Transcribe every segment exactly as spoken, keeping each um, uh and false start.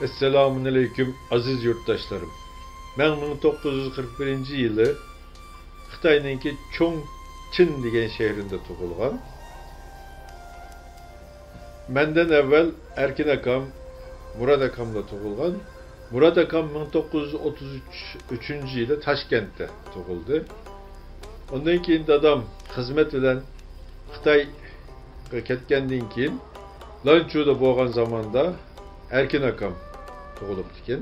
ئەسسالامۇئەلەيكۇم، ئەزىز يۇرتداشلىرىم. مەن مىڭ توققۇز يۈز قىرىق بىرىنچى يىلى خىتاينىڭكى چوڭچىن دېگەن شەھىرىدە تۇغۇلغان. مەندىن ئەۋۋەل ئەركىن ئاكام، مۇرات ئاكاملا تۇغۇلغان. مۇرات ئاكام مىڭ توققۇز يۈز ئوتتۇز ئۈچ، ئۈچىنچى يىلى تاشكەنتتە تۇغۇلدى. ئۇندىن كېيىن دادام خىزمەت بىلەن خىتايغا كەتكەندىن كېيىن، لانچۇدا بولغان زاماندا ئەركىن ئاكام تۇغۇلۇپتىكەن.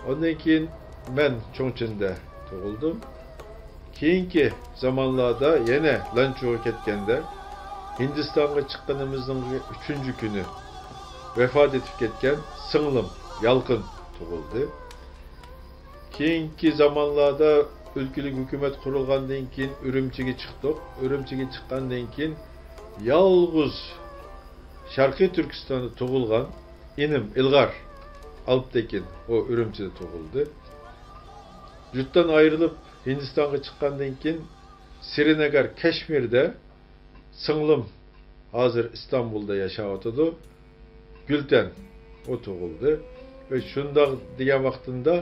ئۇندىن كېيىن مەن چوڭچىندا تۇغۇلدۇم. كېيىنكى زامانلاردا يەنە لانچۇغا كەتكەندە، ھىندىستانغا چىققىنىمىزنىڭ ئۈچىنچى كۈنى ۋاپات ئېتىپ كەتكەن سىڭلىم يالقىن تۇغۇلدى. كېيىنكى زامانلاردا ئۆلكىلىك ھۆكۈمەت قۇرۇلغاندىن كېيىن ئۈرۈمچىگە چىقتۇق. ئۈرۈمچىگە چىققاندىن كېيىن يالغۇز شەرقىي تۈركىستاندا تۇغۇلغان ئىنىم ئىلغار ئالپتېكىن، ئۇ ئۈرۈمچىدە تۇغۇلدى. يۇرتتىن ئايرىلىپ ھىندىستانغا چىققاندىن كېيىن سرىنەگار، كەشمىردە سىڭلىم ھازىر ئىستانبۇلدا ياشاۋاتىدۇ. گۈلتەن، ئۇ تۇغۇلدى. ۋە شۇنداق دېگەن ۋاقتىمدا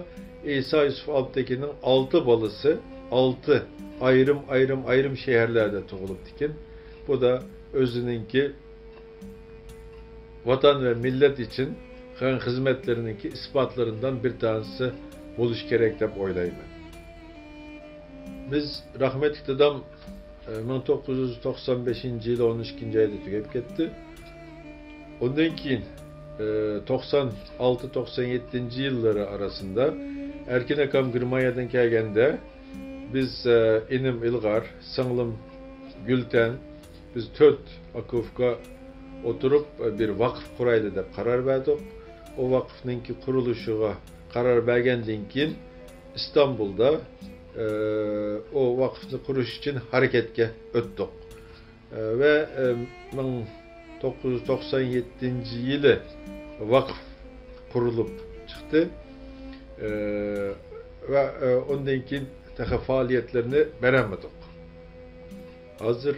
ئىسا يۈسۈپ ئالپتېكىننىڭ ئالتە بالىسى ئالتە ئايرىم، ئايرىم، ئايرىم شەھەرلەردە تۇغۇلۇپتىكەن. بۇ دا ئۆزىنىڭكى ۋاتان ۋە مىللەت ئۈچۈن قىلغان خىزمەتلىرىنىڭكى ئىسپاتلىرىندىن بىر تانىسى بولۇشى كېرەك دەپ ئويلايمەن. بىز رەھمەتلىك دادام، ئە، مىڭ توققۇز يۈز توقسان بەشىنچى يىلى ئون ئىككىنچى ئايدا تۈگەپ كەتتى. ئۇندىن كېيىن، ئە، توقسان ئالتە، توقسان يەتتىنچى يىللىرى ئارىسىدا ئەركىن ئاكام گېرمانىيەدىن كەلگەندە، بىز، ئە، ئىنىم ئىلغار، سىڭلىم گۈلتەن، بىز تۆت ئاكا-ئۇكا ئولتۇرۇپ، ئە، بىر ۋاقىپ قۇرايلى دەپ قارار بەردۇق. ئۇ ۋاقىپنىڭكى قۇرۇلۇشىغا قارار بەرگەندىن كېيىن، ئىستانبۇلدا، ئە، ئۇ ۋاقىپنى قۇرۇش ئۈچۈن ھەرىكەتكە ئۆتتۇق. ئە، ۋە، ئە، مىڭ توققۇز يۈز توقسان يەتتىنچى يىلى ۋاقىپ قۇرۇلۇپ چىقتى. ئە، ۋە، ئە، ئۇندىن كېيىن تېخى پائالىيەتلىرىنى بېرەلمىدۇق. ھازىر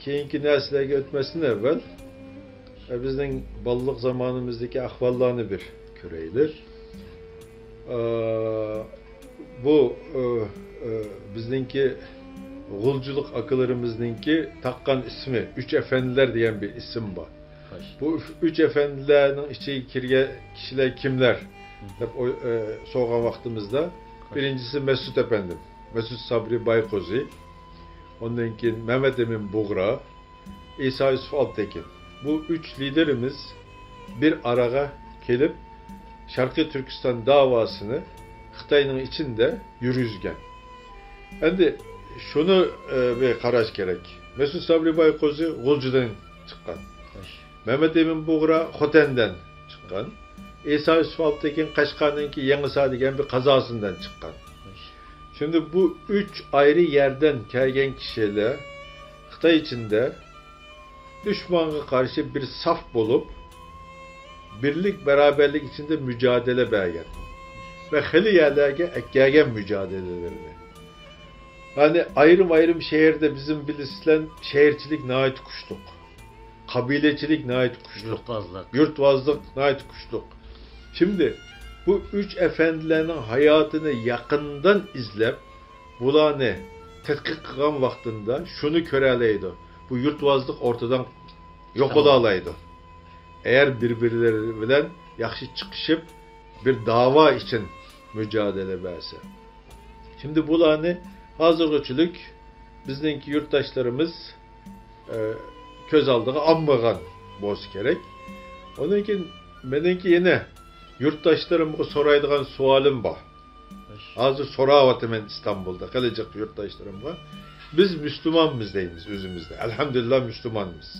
كېيىنكى نەرسىلەرگە ئۆتمەستىن ئەۋۋەل، ئە، بىزنىڭ بالىلىق زامانىمىزدىكى ئەھۋاللارنى بىر كۆرەيلى. ئە، بۇ، ئە، ئە، بىزنىڭكى غۇلجىلىق ئاكىلىرىمىزنىڭكى تاققان ئىسمى، ئۈچ ئەپەندىلەر دېگەن بىر ئىسىم بار. خوش. بۇ ئۈچ ئەپەندىلەرنىڭ ئىچىگە كىرگەن كىشىلەر كىملەر؟ مم. دەپ ئوي-، ئە، سورىغان ۋاقتىمىزدا، خوش. بىرىنچىسى مەسۇت ئەپەندىم، مەسۇت سابرى بايقوزى، ئۇندىن كېيىن مەمەت ئەمىن بۇغرا، ئىسا يۈسۈپ ئالپتېكىن. بۇ ئۈچ لىدېرىمىز بىر ئارىغا كېلىپ، شەرقىي تۈركىستان داۋاسىنى خىتاينىڭ ئىچىندە يۈرگۈزگەن. ئەمدى شۇنى، ئە، بىر قاراش كېرەك. مەسۇت سابرى بايقوزى غۇلجىدىن چىققان. خوش. مەمەت ئەمىن بۇغرا خوتەندىن چىققان. ئىسا يۈسۈپ ئالپتېكىن قەشقەرنىڭكى يېڭىسار دېگەن بىر قازاسىدىن چىققان. خوش. شۇندى بۇ ئۈچ ئايرى يەردىن كەلگەن كىشىلەر خىتاي ئىچىندە دۈشمانغا قارشى بىر ساپ بولۇپ، بىرلىك، بەرابەرلىك ئىچىدە مۇجادىلە بەرگەن ۋە خېلى يەرلەرگە ئەكەلگەن مۇجادىلىلىرىنى. يەنى ئايرىم-ئايرىم شەھەردە بىزنىڭ بىلىسىلەن شەھەرچىلىك ناھايىتى كۈچلۈك. قەبىلىچىلىك ناھايىتى كۈچلۈك. يۇرتۋازلىق. يۇرتۋازلىق ناھايىتى كۈچلۈك. شىمدى بۇ ئۈچ ئەپەندىلەرنىڭ ھاياتىنى يېقىندىن ئىزلەپ، بۇلارنى تەتقىق قىلغان ۋاقتىدا شۇنى كۆرەلەيدۇ. بۇ يۇرتۋازلىق ئورتىدىن يوقىلالايدۇ. ئەگەر بىر-بىرلىرى بىلەن ياخشى چىقىشىپ، بىر داۋا ئۈچۈن مۇجادىلە بەرسە. شىمدى بۇلارنى ھازىرغىچىلىك بىزنىڭكى يۇرتداشلىرىمىز، ئە، كۆز ئالدىغا ئالمىغان بولسا كېرەك. ئۇنىڭ كېيىن مېنىڭكى يەنە يۇرتداشلىرىمغا سورايدىغان سوئالىم بار. ھازىر سوراۋاتىمەن ئىستانبۇلدا خېلى جىق يۇرتداشلىرىمغا. بىز مۇسۇلمانمىز دەيمىز ئۆزىمىزنى. ئەلھەمدۇلىللا مۇسۇلمانمىز.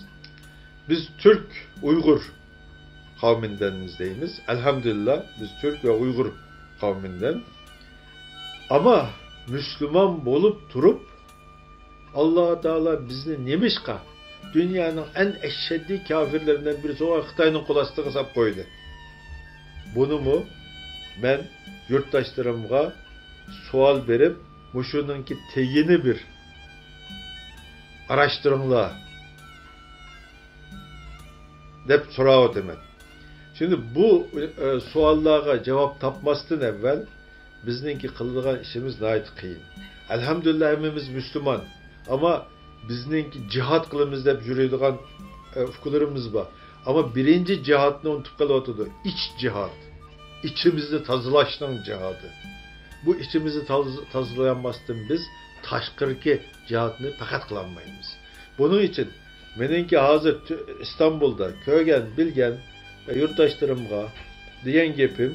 بىز تۈرك، ئۇيغۇر قەۋمىندىنمىز دەيمىز. ئەلھەمدۇلىللا، بىز تۈرك ۋە ئۇيغۇر قەۋمىندىن. ئەمما مۇسۇلمان بولۇپ تۇرۇپ، ئاللا تائالا بىزنى نېمىشقا دۇنيانىڭ ئەڭ ئەشەددىي كاپىرلىرىدىن بىرسى بولغان خىتاينىڭ قول ئاستىغا ساپ قويدى؟ بۇنىمۇ مەن يۇرتداشلىرىمغا سوئال بېرىپ، مۇشۇنىڭكى تېگىنى بىر ئاراشتۇرۇڭلار دەپ سوراۋاتىمەن. شۇڭا بۇ، ئە، سوئاللارغا جاۋاب تاپماستىن ئەۋۋەل بىزنىڭكى قىلىدىغان ئىشىمىز ناھايىتى قىيىن. ئەلھەمدۇلىللا، ھەممىمىز مۇسۇلمان. ئەمما بىزنىڭكى جىھاد قىلىمىز دەپ يۈرىدىغان، ئە، ئۇكىلىرىمىز بار. ئەمما بىرىنچى جىھادنى ئۇنتۇپ قېلىۋاتىدۇ. ئىچ جىھاد. ئىچىمىزنى تازىلاشنىڭ جىھادى. بۇ ئىچىمىزنى تاز-، تازىلىيالماستىن بىز تاشقىرىقى جىھادنى پەقەت قىلالمايمىز. بۇنىڭ ئۈچۈن مېنىڭكى ھازىر تۈ-، ئىستانبۇلدا كۆرگەن، بىلگەن يۇرتداشلىرىمغا دېگەن گېپىم،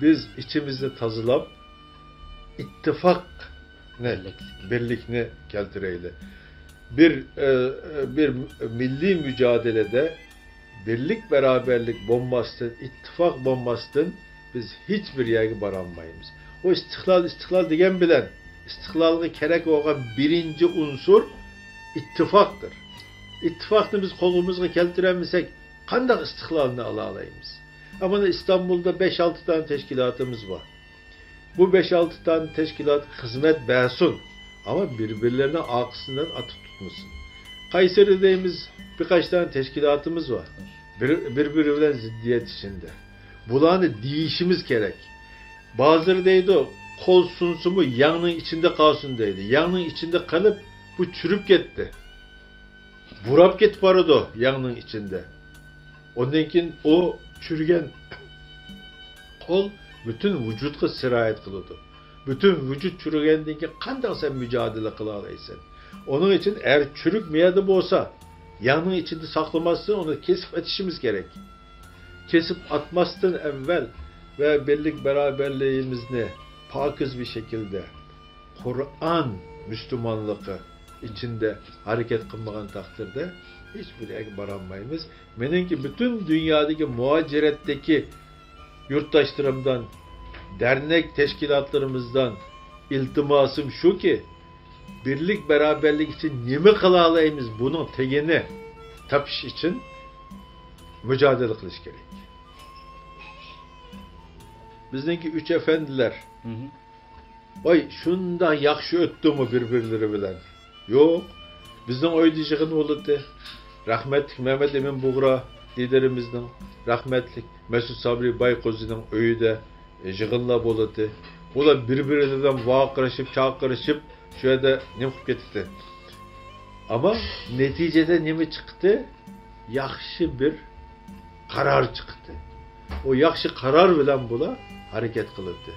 بىز ئىچىمىزنى تازىلاپ، ئىتتىپاقنى، بىرلىكنى كەلتۈرەيلى. بىر، ئە، بىر مىللىي مۇجادىلىدە بىرلىك، بەرابەرلىك بولماستىن، ئىتتىپاق بولماستىن بىز ھېچ بىر يەرگە بارالمايمىز. ئۇ ئىستىقلال، ئىستىقلال دېگەن بىلەن ئىستىقلالغا كېرەك بولغان بىرىنچى ئۇنسۇر ئىتتىپاقتۇر. ئىتتىپاقنى بىز قولىمىزغا كەلتۈرەلمىسەك، قانداق ئىستىقلالنى ئالالايمىز؟ ئەمما مانا ئىستانبۇلدا بەش-ئالتە دانە تەشكىلاتىمىز بار. بۇ بەش-ئالتە دانە تەشكىلات خىزمەت بەرسۇن، ئەمما بىر-بىرلىرىنى ئارقىسىدىن ئاتۇپ تۇتمىسۇن. قەيسىرى دەيمىز، بىر قانچە دانە تەشكىلاتىمىز بار. بىر، بىر-بىرى بىلەن زىددىيەت ئىچىندە. بۇلارنى دېيىشىمىز كېرەك. بەزىلىرى دەيدۇ، قول سۇنسىمۇ يەڭنىڭ ئىچىندە قالسۇن دەيدۇ. يەڭنىڭ ئىچىندە قېلىپ، بۇ چۈرۈپ كەتتى. بۇراپ كېتىپ بارىدۇ يەڭنىڭ ئىچىندە. ئۇندىن كېيىن ئۇ چۈرگەن قول پۈتۈن ۋۇجۇدقا سىرايەت قىلىدۇ. پۈتۈن ۋۇجۇد چۈرگەندىن كېيىن قانداق سەن مۇجادىلە قىلالايسەن؟ ئۇنىڭ ئۈچۈن ئەگەر چۈرۈك مۇ يەردە بولسا، يەڭنىڭ ئىچىدە ساقلىماستىن، ئۇنى كېسىپ ئېتىشىمىز كېرەك. كېسىپ ئاتماستىن ئەۋۋەل ۋە بىرلىك بەرابەرلىكىمىزنى پاكىز بىر شەكىلدە قۇرئان مۇسۇلمانلىقى ئىچىندە ھەرىكەت قىلمىغان تەقدىردە ھېچ بىر يەرگە بارالمايمىز. مېنىڭكى پۈتۈن دۇنيادىكى مۇھاجىرەتتىكى يۇرتداشلىرىمدىن، دەرنەك تەشكىلاتلىرىمىزدىن ئىلتىماسىم شۇكى، بىرلىك، بەرابەرلىك ئۈچۈن نېمە قىلالايمىز، بۇنىڭ تېگىنى تاپىش ئۈچۈن مۇجادىلە قىلىش كېرەك. بىزنىڭكى ئۈچ ئەپەندىلەر، ۋاي، شۇنداق ياخشى ئۆتتىمۇ بىر-بىرلىرى بىلەن؟ يوق. بىزنىڭ ئۆيدە يىغىن بولاتتى. رەھمەتلىك مەمەت ئىمىن بۇغرا لىدىرىمىزنىڭ، رەھمەتلىك مەسۇت سابرى بايقوزىنىڭ ئۆيىدە يىغىنلار بولاتتى. ئۇلار بىر-بىرى بىلەن ۋارقىرىشىپ، چاقىرىشىپ، شۇ يەردە نېمە قىلىپ كېتەتتى. ئەمما نەتىجىدە نېمە چىقتى؟ ياخشى بىر قارار چىقتى. ئۇ ياخشى قارار بىلەن بۇلار ھەرىكەت قىلاتتى.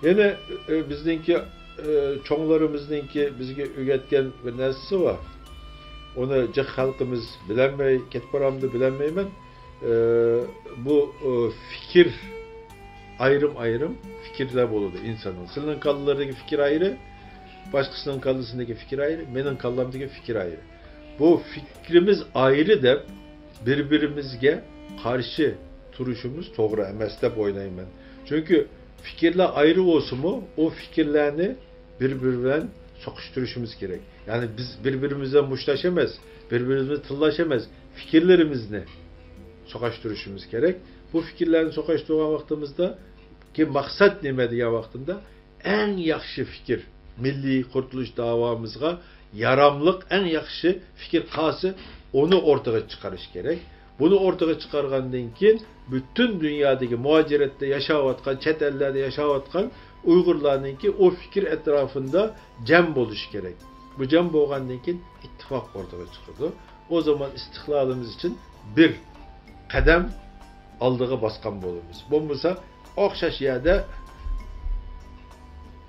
يەنە، ئە، بىزنىڭكى، ئە، چوڭلىرىمىزنىڭكى بىزگە ئۆگەتكەن بىر نەرسىسى بار. ئۇنى جىق خەلقىمىز بىلەلمەي كېتىپ بارامدۇ، بىلەلمەيمەن. ئە، بۇ، ئە، پىكىر، ئايرىم-ئايرىم پىكىرلەر بولىدۇ ئىنساننىڭ. سىلىنىڭ كاللىلىرىدىكى پىكىر ئايرى، باشقىسىنىڭ كاللىسىدىكى پىكىر ئايرى، مېنىڭ كاللامدىكى پىكىر ئايرى. بۇ پىكرىمىز ئايرى دەپ، بىر-بىرىمىزگە قارشى تۇرۇشىمىز توغرا ئەمەس دەپ ئويلايمەن. چۈنكى پىكىرلەر ئايرى بولسىمۇ، ئۇ پىكىرلەرنى بىر-بىرى بىلەن سوقۇشتۇرۇشىمىز كېرەك. يەنى بىز بىر-بىرىمىز بىلەن مۇشتلاش ئەمەس، بىر-بىرىمىزنى تىللاش ئەمەس، پىكىرلىرىمىزنى سوقۇشتۇرۇشىمىز كېرەك. بۇ پىكىرلەرنى سوقۇشتۇرغان ۋاقتىمىزدا، كى مەقسەت نېمە دېگەن ۋاقتىمدا، ئەڭ ياخشى پىكىر، مىللىي قۇرتۇلۇش داۋامىزغا ياراملىق ئەڭ ياخشى پىكىر قالسا، ئۇنى ئورتىغا چىقىرىش كېرەك. بۇنى ئورتىغا چىقارغاندىن كېيىن، پۈتۈن دۇنيادىكى مۇھاجىرەتتە ياشاۋاتقان، چەت ئەللەردە ياشاۋاتقان ئۇيغۇرلارنىڭكى ئۇ پىكىر ئەتراپىندا جەم بولۇشى كېرەك. بۇ جەم بولغاندىن كېيىن ئىتتىپاق ئورتىغا چىقىدۇ. ئۇ زامان ئىستىقلالىمىز ئۈچۈن بىر قەدەم ئالدىغا باسقان بولىمىز. بولمىسا، ئوخشاش يەردە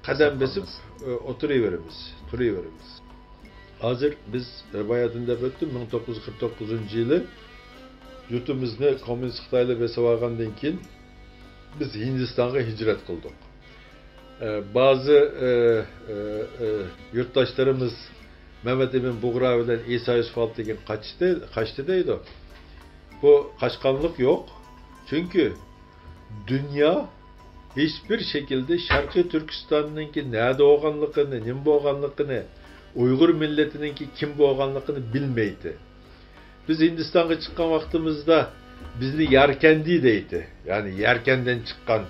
قەدەم بېسىپ، ئە، ئولتۇرۇۋېرىمىز، تۇرۇۋېرىمىز. ھازىر بىز، ئە، بايادىن دەپ ئۆتتۈم، مىڭ توققۇز يۈز قىرىق توققۇزىنچى يىلى يۇرتىمىزنى كوممۇنىست خىتايلار بېسىۋالغاندىن كېيىن، بىز ھىندىستانغا ھىجرەت قىلدۇق. ئە، بەزى، ئە، ئە، ئە، يۇرتداشلىرىمىز مەمەت ئىمىن بۇغرا بىلەن ئىسا يۈسۈپ ئالپتىكىن قاچتى، قاچتى دەيدۇ. بۇ قاچقانلىق يوق. چۈنكى دۇنيا ھېچبىر شەكىلدە شەرقىي تۈركىستاننىڭكى نەدە بولغانلىقىنى، نېمە بولغانلىقىنى، ئۇيغۇر مىللىتىنىڭكى كىم بولغانلىقىنى بىلمەيتتى. بىز ھىندىستانغا چىققان ۋاقتىمىزدا بىزنى ياركەندى دەيتتى. يەنى يەركەندىن چىققان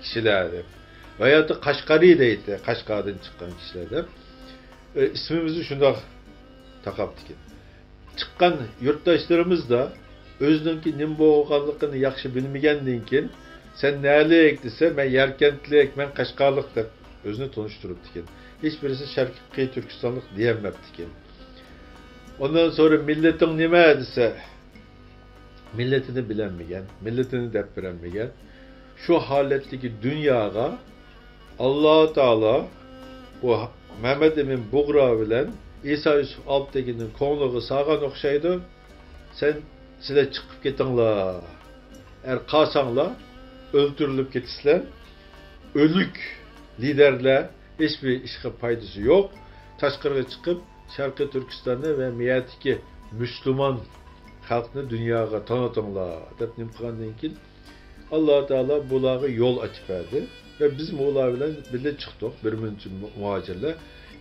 كىشىلەر دەپ. ۋە ياكى قەشقەرى دەيتتى، قەشقەردىن چىققان كىشىلەر دەپ. ئە، ئىسمىمىزنى شۇنداق تاقاپتىكەن. چىققان يۇرتداشلىرىمىزدا، ئۆزىنىڭكى نېمە بولغانلىقىنى ياخشى بىلمىگەندىن كېيىن، «سەن نەلىك؟» دېسە، «مەن ياركەنتلىك، مەن قەشقەرلىك» دەپ ئۆزىنى تونۇشتۇرۇپتىكەن. ھېچ بىرسى شەرقىي تۈركىستانلىق دېيەلمەپتىكەن. ئۇندىن سورا، «مىللىتىڭ نېمە؟» دېسە، مىللىتىنى بىلەلمىگەن، مىللىتىنى دەپ بېرەلمىگەن. شۇ ھالەتتىكى دۇنياغا ئاللا تائالا بۇ مەمەت ئەمىن بۇغرا بىلەن ئىسا يۈسۈپ ئالپتېكىننىڭ كۆڭلىگە سالغان ئوخشايدۇ. «سەن، سىلەر چىقىپ كېتىڭلار. ئەر قالساڭلار، ئۆلتۈرۈلۈپ كېتىسىلەر. ئۆلۈك لىدەرلەر، ھېچبىر ئىشقا پايدىسى يوق. تاشقىرىغا چىقىپ، شەرقىي تۈركىستاننى ۋە مىيەتىكى مۇسۇلمان خەلقنى دۇنياغا تونۇتۇڭلار» دەپ نېمە قىلغاندىن كېيىن، ئاللا تائالا بۇلارغا يول ئاچىپ بەردى. ۋە بىزمۇ ئۇلار بىلەن بىللە چىقتۇق، بىر مۇنچە مۇ-، مۇھاجىرلار.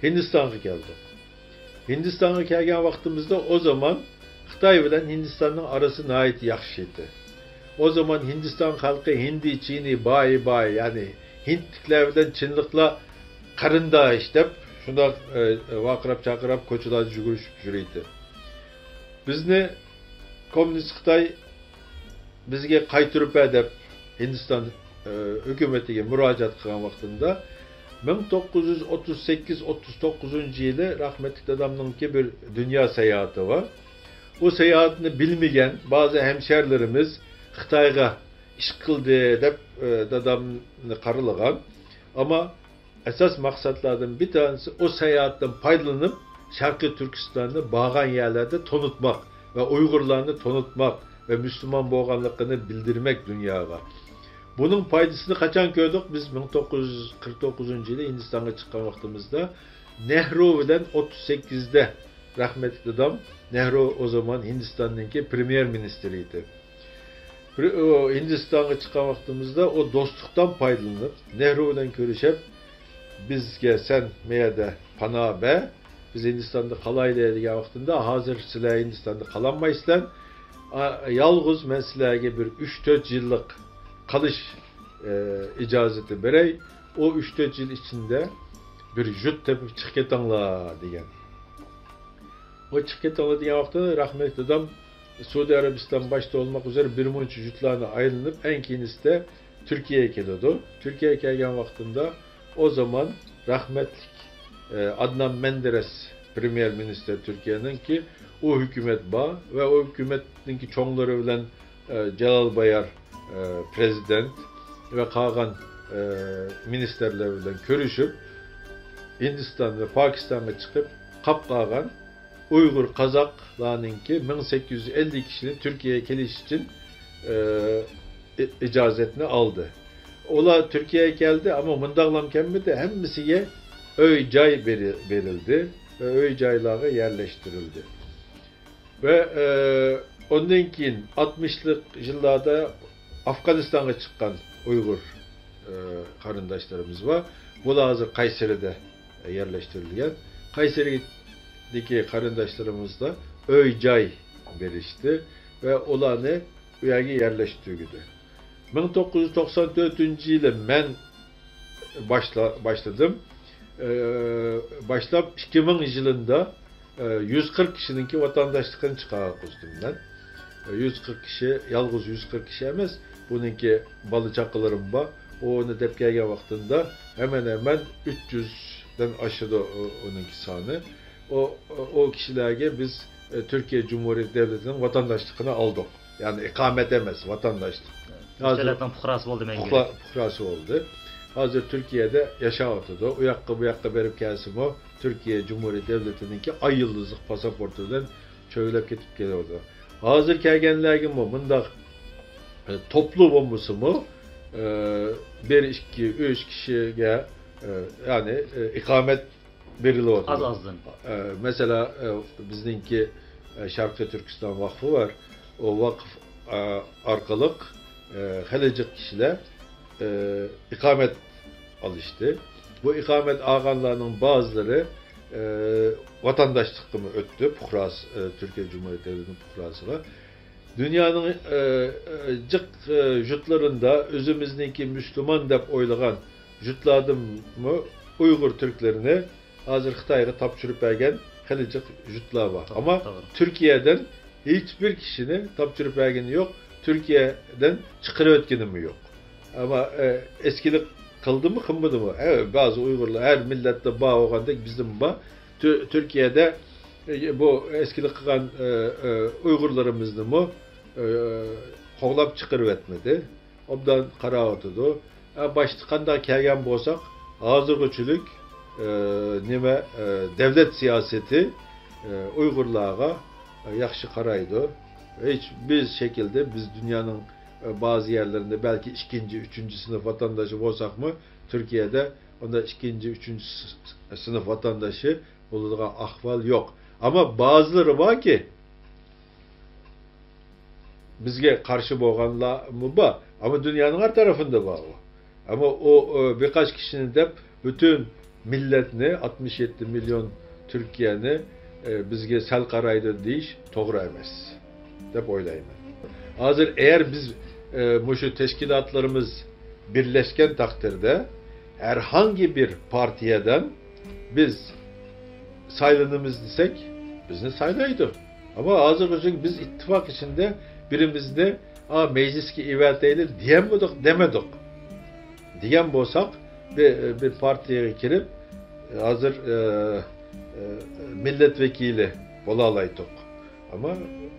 ھىندىستانغا كەلدۇق. ھىندىستانغا كەلگەن ۋاقتىمىزدا ئۇ زامان خىتاي بىلەن ھىندىستاننىڭ ئارىسى ناھايىتى ياخشى ئىدى. ئۇ زامان ھىندىستان خەلقى «ھىندى چىنى باي باي»، يەنى ھىندلىكلار بىلەن چىنلىقلار قېرىنداش دەپ شۇنداق، ئە، ۋارقىراپ چاقىراپ كوچىلاردا يۈگۈرۈشۈپ يۈرىدۇ. بىزنى كوممۇنىست خىتاي بىزگە قايتۇرۇپ بەر دەپ ھىندىستان، ئە، ھۆكۈمىتىگە مۇراجىئەت قىلغان ۋاقتىمدا، مىڭ توققۇز يۈز ئوتتۇز سەككىز ئوتتۇز توققۇزىنچى يىلى رەھمەتلىك دادامنىڭكى بىر دۇنيا ساياھىتى بار. ئۇ ساياھەتنى بىلمىگەن بەزى ھەمشەھەرلىرىمىز خىتايغا ئىش قىلدى دەپ، ئە، دادامنى قارىلىغان. ئەمما ئاساس مەقسەتلەردىن بىر تانىسى ئۇ ساياھەتتىن پايدىلىنىپ، شەرقىي تۈركىستاننى بارغان يەرلەردە تونۇتماق ۋە ئۇيغۇرلارنى تونۇتماق ۋە مۇسۇلمان بولغانلىقىنى بىلدۈرمەك دۇنياغا. بۇنىڭ پايدىسىنى قاچان كۆردۇق؟ بىز مىڭ توققۇز يۈز قىرىق توققۇزىنچى يىلى ھىندىستانغا چىققان ۋاقتىمىزدا نەھرۇ بىلەن ئوتتۇز سەككىزدە رەھمەتلىك دادام نەھرۇ ئۇ زامان ھىندىستاننىڭكى پرېميېر مىنىستىرى ئىدى. بىر، ئۇ ھىندىستانغا چىققان ۋاقتىمىزدا ئۇ دوستلۇقتىن پايدىلىنىپ، نېھرۇ بىلەن كۆرۈشۈپ، بىزگە سەن مەيەردە پانا بەر، بىز ھىندىستاندا قالايلى دېگەن ۋاقتىمدا، ھازىر سىلەر ھىندىستاندا قالالمايسىلەر. ئا، يالغۇز مەن سىلەرگە بىر ئۈچ تۆت يىللىق قالىش، ئە، ئىجازىتى بېرەي. ئۇ ئۈچ تۆت يىل ئىچىدە بىر يۇرت تېپىپ چىقىپ كېتىڭلار دېگەن. ئۇ چىقىپ كېتىڭلار دېگەن ۋاقتىدا رەھمەتلىك دادام سەئۇدى ئەرەبىستان باشتا بولماق ئۈزرە بىر مۇنچە يۇرتلارنى ئايلىنىپ، ئەڭ كېيىنىسىدە تۈركىيەگە كېلىدۇ. تۈركىيەگە كەلگەن ۋاقتىدا ئۇ زامان رەھمەتلىك، ئە، ئادنان مەندېرەس پرېميېر مىنىستىر تۈركىيەنىڭكى، ئۇ ھۆكۈمەت بار ۋە ئۇ ھۆكۈمەتنىڭكى چوڭلىرى بىلەن، ئە، جالال بايار، ئە، پرېزىدېنت ۋە قالغان، ئە، مىنىستىرلار بىلەن كۆرۈشۈپ، ھىندىستان ۋە پاكىستانغا چىقىپ، قاپ قالغان ئۇيغۇر، قازاقلارنىڭكى مىڭ سەككىز يۈز ئەللىك كىشىنى تۈركىيەگە كېلىش ئۈچۈن، ئى، ئى، ئىجازەتنى ئالدى. ئۇلار تۈركىيەگە كەلدى، ئەمما مۇنداقلام كەلمىدى، ھەممىسىگە ئۆي، جاي بېرى-، بېرىلدى ۋە ئۆي، جايلارغا يەرلەشتۈرۈلدى. ۋە، ئى، ئۇندىن كېيىن ئاتمىشلىق يىللاردا ئافغانىستانغا چىققان ئۇيغۇر، ئى، قېرىنداشلىرىمىز بار. بۇلار ھازىر قەيسىرىدە يەرلەشتۈرۈلگەن. قەيسىرىدىكى قېرىنداشلىرىمىزغا ئۆي-جاي بېرىشتى ۋە ئۇلارنى ئۇ يەرگە يەرلەشتۈرگۈدى. مىڭ توققۇز يۈز توقسان تۆتىنچى يىلى مەن باشلا-، باشلىدىم. ئى، باشلاپ ئىككى مىڭ يىلىدا، ئى، يۈز قىرىق كىشىنىڭكى ۋاتانداشلىقىنى چىقارغۇزدۇم مەن. ئى، يۈز قىرىق كىشى، يالغۇز يۈز قىرىق كىشى ئەمەس، بۇنىڭكى بالا-چاقىلىرىم بار. ئۇنى دەپ كەلگەن ۋاقتىدا ھەمەن-ھەمەن ئۈچ يۈزدىن ئاشىدۇ ئۇ، ئۇنىڭكى سانى. ئۇ، ئۇ كىشىلەرگە بىز، ئى، تۈركىيە جۇمھۇرىيەت دۆلىتىنىڭ ۋاتانداشلىقىنى ئالدۇق. يەنى ئىقامەت ئەمەس، ۋاتانداشلىق. ھازىر دۆلەتنىڭ پۇقراسى بولدى مەڭگۈلۈك. پۇقرا-، پۇقراسى بولدى. ھازىر تۈركىيەدە ياشاۋاتىدۇ. ئۇ ياققا، بۇ ياققا بېرىپ كەلسىمۇ، تۈركىيە جۇمھۇرىيەت دۆلىتىنىڭكى ئاي يۇلدۇزلۇق پاسپورتى بىلەن چۆگىلەپ كېتىپ كېلىۋاتىدۇ. ھازىر كەلگەنلەرگىمۇ مۇنداق، ئە، توپلۇ بولمىسىمۇ، ئە، بىر، ئىككى، ئۈچ كىشىگە، ئە، يەنى، ئە، ئىقامەت بېرىلىۋاتىدۇ. ئاز-ئازدىن. ئە، مەسىلەن، ئە، بىزنىڭكى، ئە، شەرقىي تۈركىستان ۋاقفى بار. ئۇ ۋاقىف، ئە، ئارقىلىق، ئە، خېلى جىق كىشىلەر، ئە، ئىقامەت ئالىشتى. بۇ ئىقامەت ئالغانلارنىڭ بەزىلىرى، ئە، ۋاتانداشلىققىمۇ ئۆتتى، پۇقراسى، ئە، تۈركىيە جۇمھۇرىيىتى دۆلىتىنىڭ پۇقراسىغا. دۇنيانىڭ، ئە، ئە، جىق، ئە، يۇرتلىرىندا ئۆزىمىزنىڭكى مۇسۇلمان دەپ ئويلىغان يۇرتلاردىنمۇ ئۇيغۇر تۈركلىرىنى ھازىر خىتايغا تاپشۇرۇپ بەرگەن خېلى جىق يۇرتلار بار. توغرا، ئەمما توغرا. تۈركىيەدىن ھېچبىر كىشىنى تاپشۇرۇپ بەرگىنى يوق، تۈركىيەدىن چىقىرىۋەتكىنىمۇ يوق. ئەمما، ئە، ئەسكىلىك قىلدىمۇ، قىلمىدىمۇ؟ ئە، بەزى ئۇيغۇرلار ھەر مىللەتتە بار بولغاندەك بىزدىمۇ بار. تۈ-، تۈركىيەدە، ئە، بۇ ئەسكىلىك قىلغان، ئە، ئە، ئۇيغۇرلىرىمىزنىمۇ، ئە، قوغلاپ چىقىرىۋەتمىدى. ئوبدان قاراۋاتىدۇ. ئە، باشتا قانداق كەلگەن بولساق، ھازىرغىچىلىك، ئە، نېمە، ئە، دەۋلەت سىياسىتى، ئە، ئۇيغۇرلارغا، ئە، ياخشى قارايدۇ. ھېچ بىز شەكىلدە، بىز دۇنيانىڭ، ئە، بەزى يەرلىرىندە بەلكى ئىككىنچى، ئۈچىنچى سىنىپ ۋاتانداشى بولساقمۇ، تۈركىيەدە ئۇنداق ئىككىنچى، ئۈچىنچى س-، سىنىپ ۋاتانداشى بولىدىغان ئەھۋال يوق. ئەمما بەزىلىرى باركى، بىزگە قارشى بولغانلارمۇ بار. ئەمما دۇنيانىڭ ھەر تەرىپىندە بار ئۇ. ئەمما ئۇ، ئۇ بىر قاچ كىشىنى دەپ، پۈتۈن مىللەتنى، ئاتمىش يەتتە مىليون تۈركىيەنى، ئە، بىزگە سەل قارايدۇ دېيىش توغرا ئەمەس، دەپ ئويلايمەن. ھازىر ئەگەر بىز، ئە، مۇشۇ تەشكىلاتلىرىمىز بىرلەشكەن تەقدىردە، ھەرھانگى بىر پارتىيەدىن بىز سايلىنىمىز دېسەك، بىزنى سايلايدۇ. ئەمما ھازىرغىچە بىز ئىتتىپاق ئىچىندە بىرىمىزنى، «ئا، مەجلىسكە ئېۋەتەيلى» دېيەلمىدۇق، دېمىدۇق. دېگەن بولساق، بىر، بىر پارتىيەگە كىرىپ، ھازىر، ئە، ئە، مىللەت ۋەكىلى بولالايتتۇق. ئەمما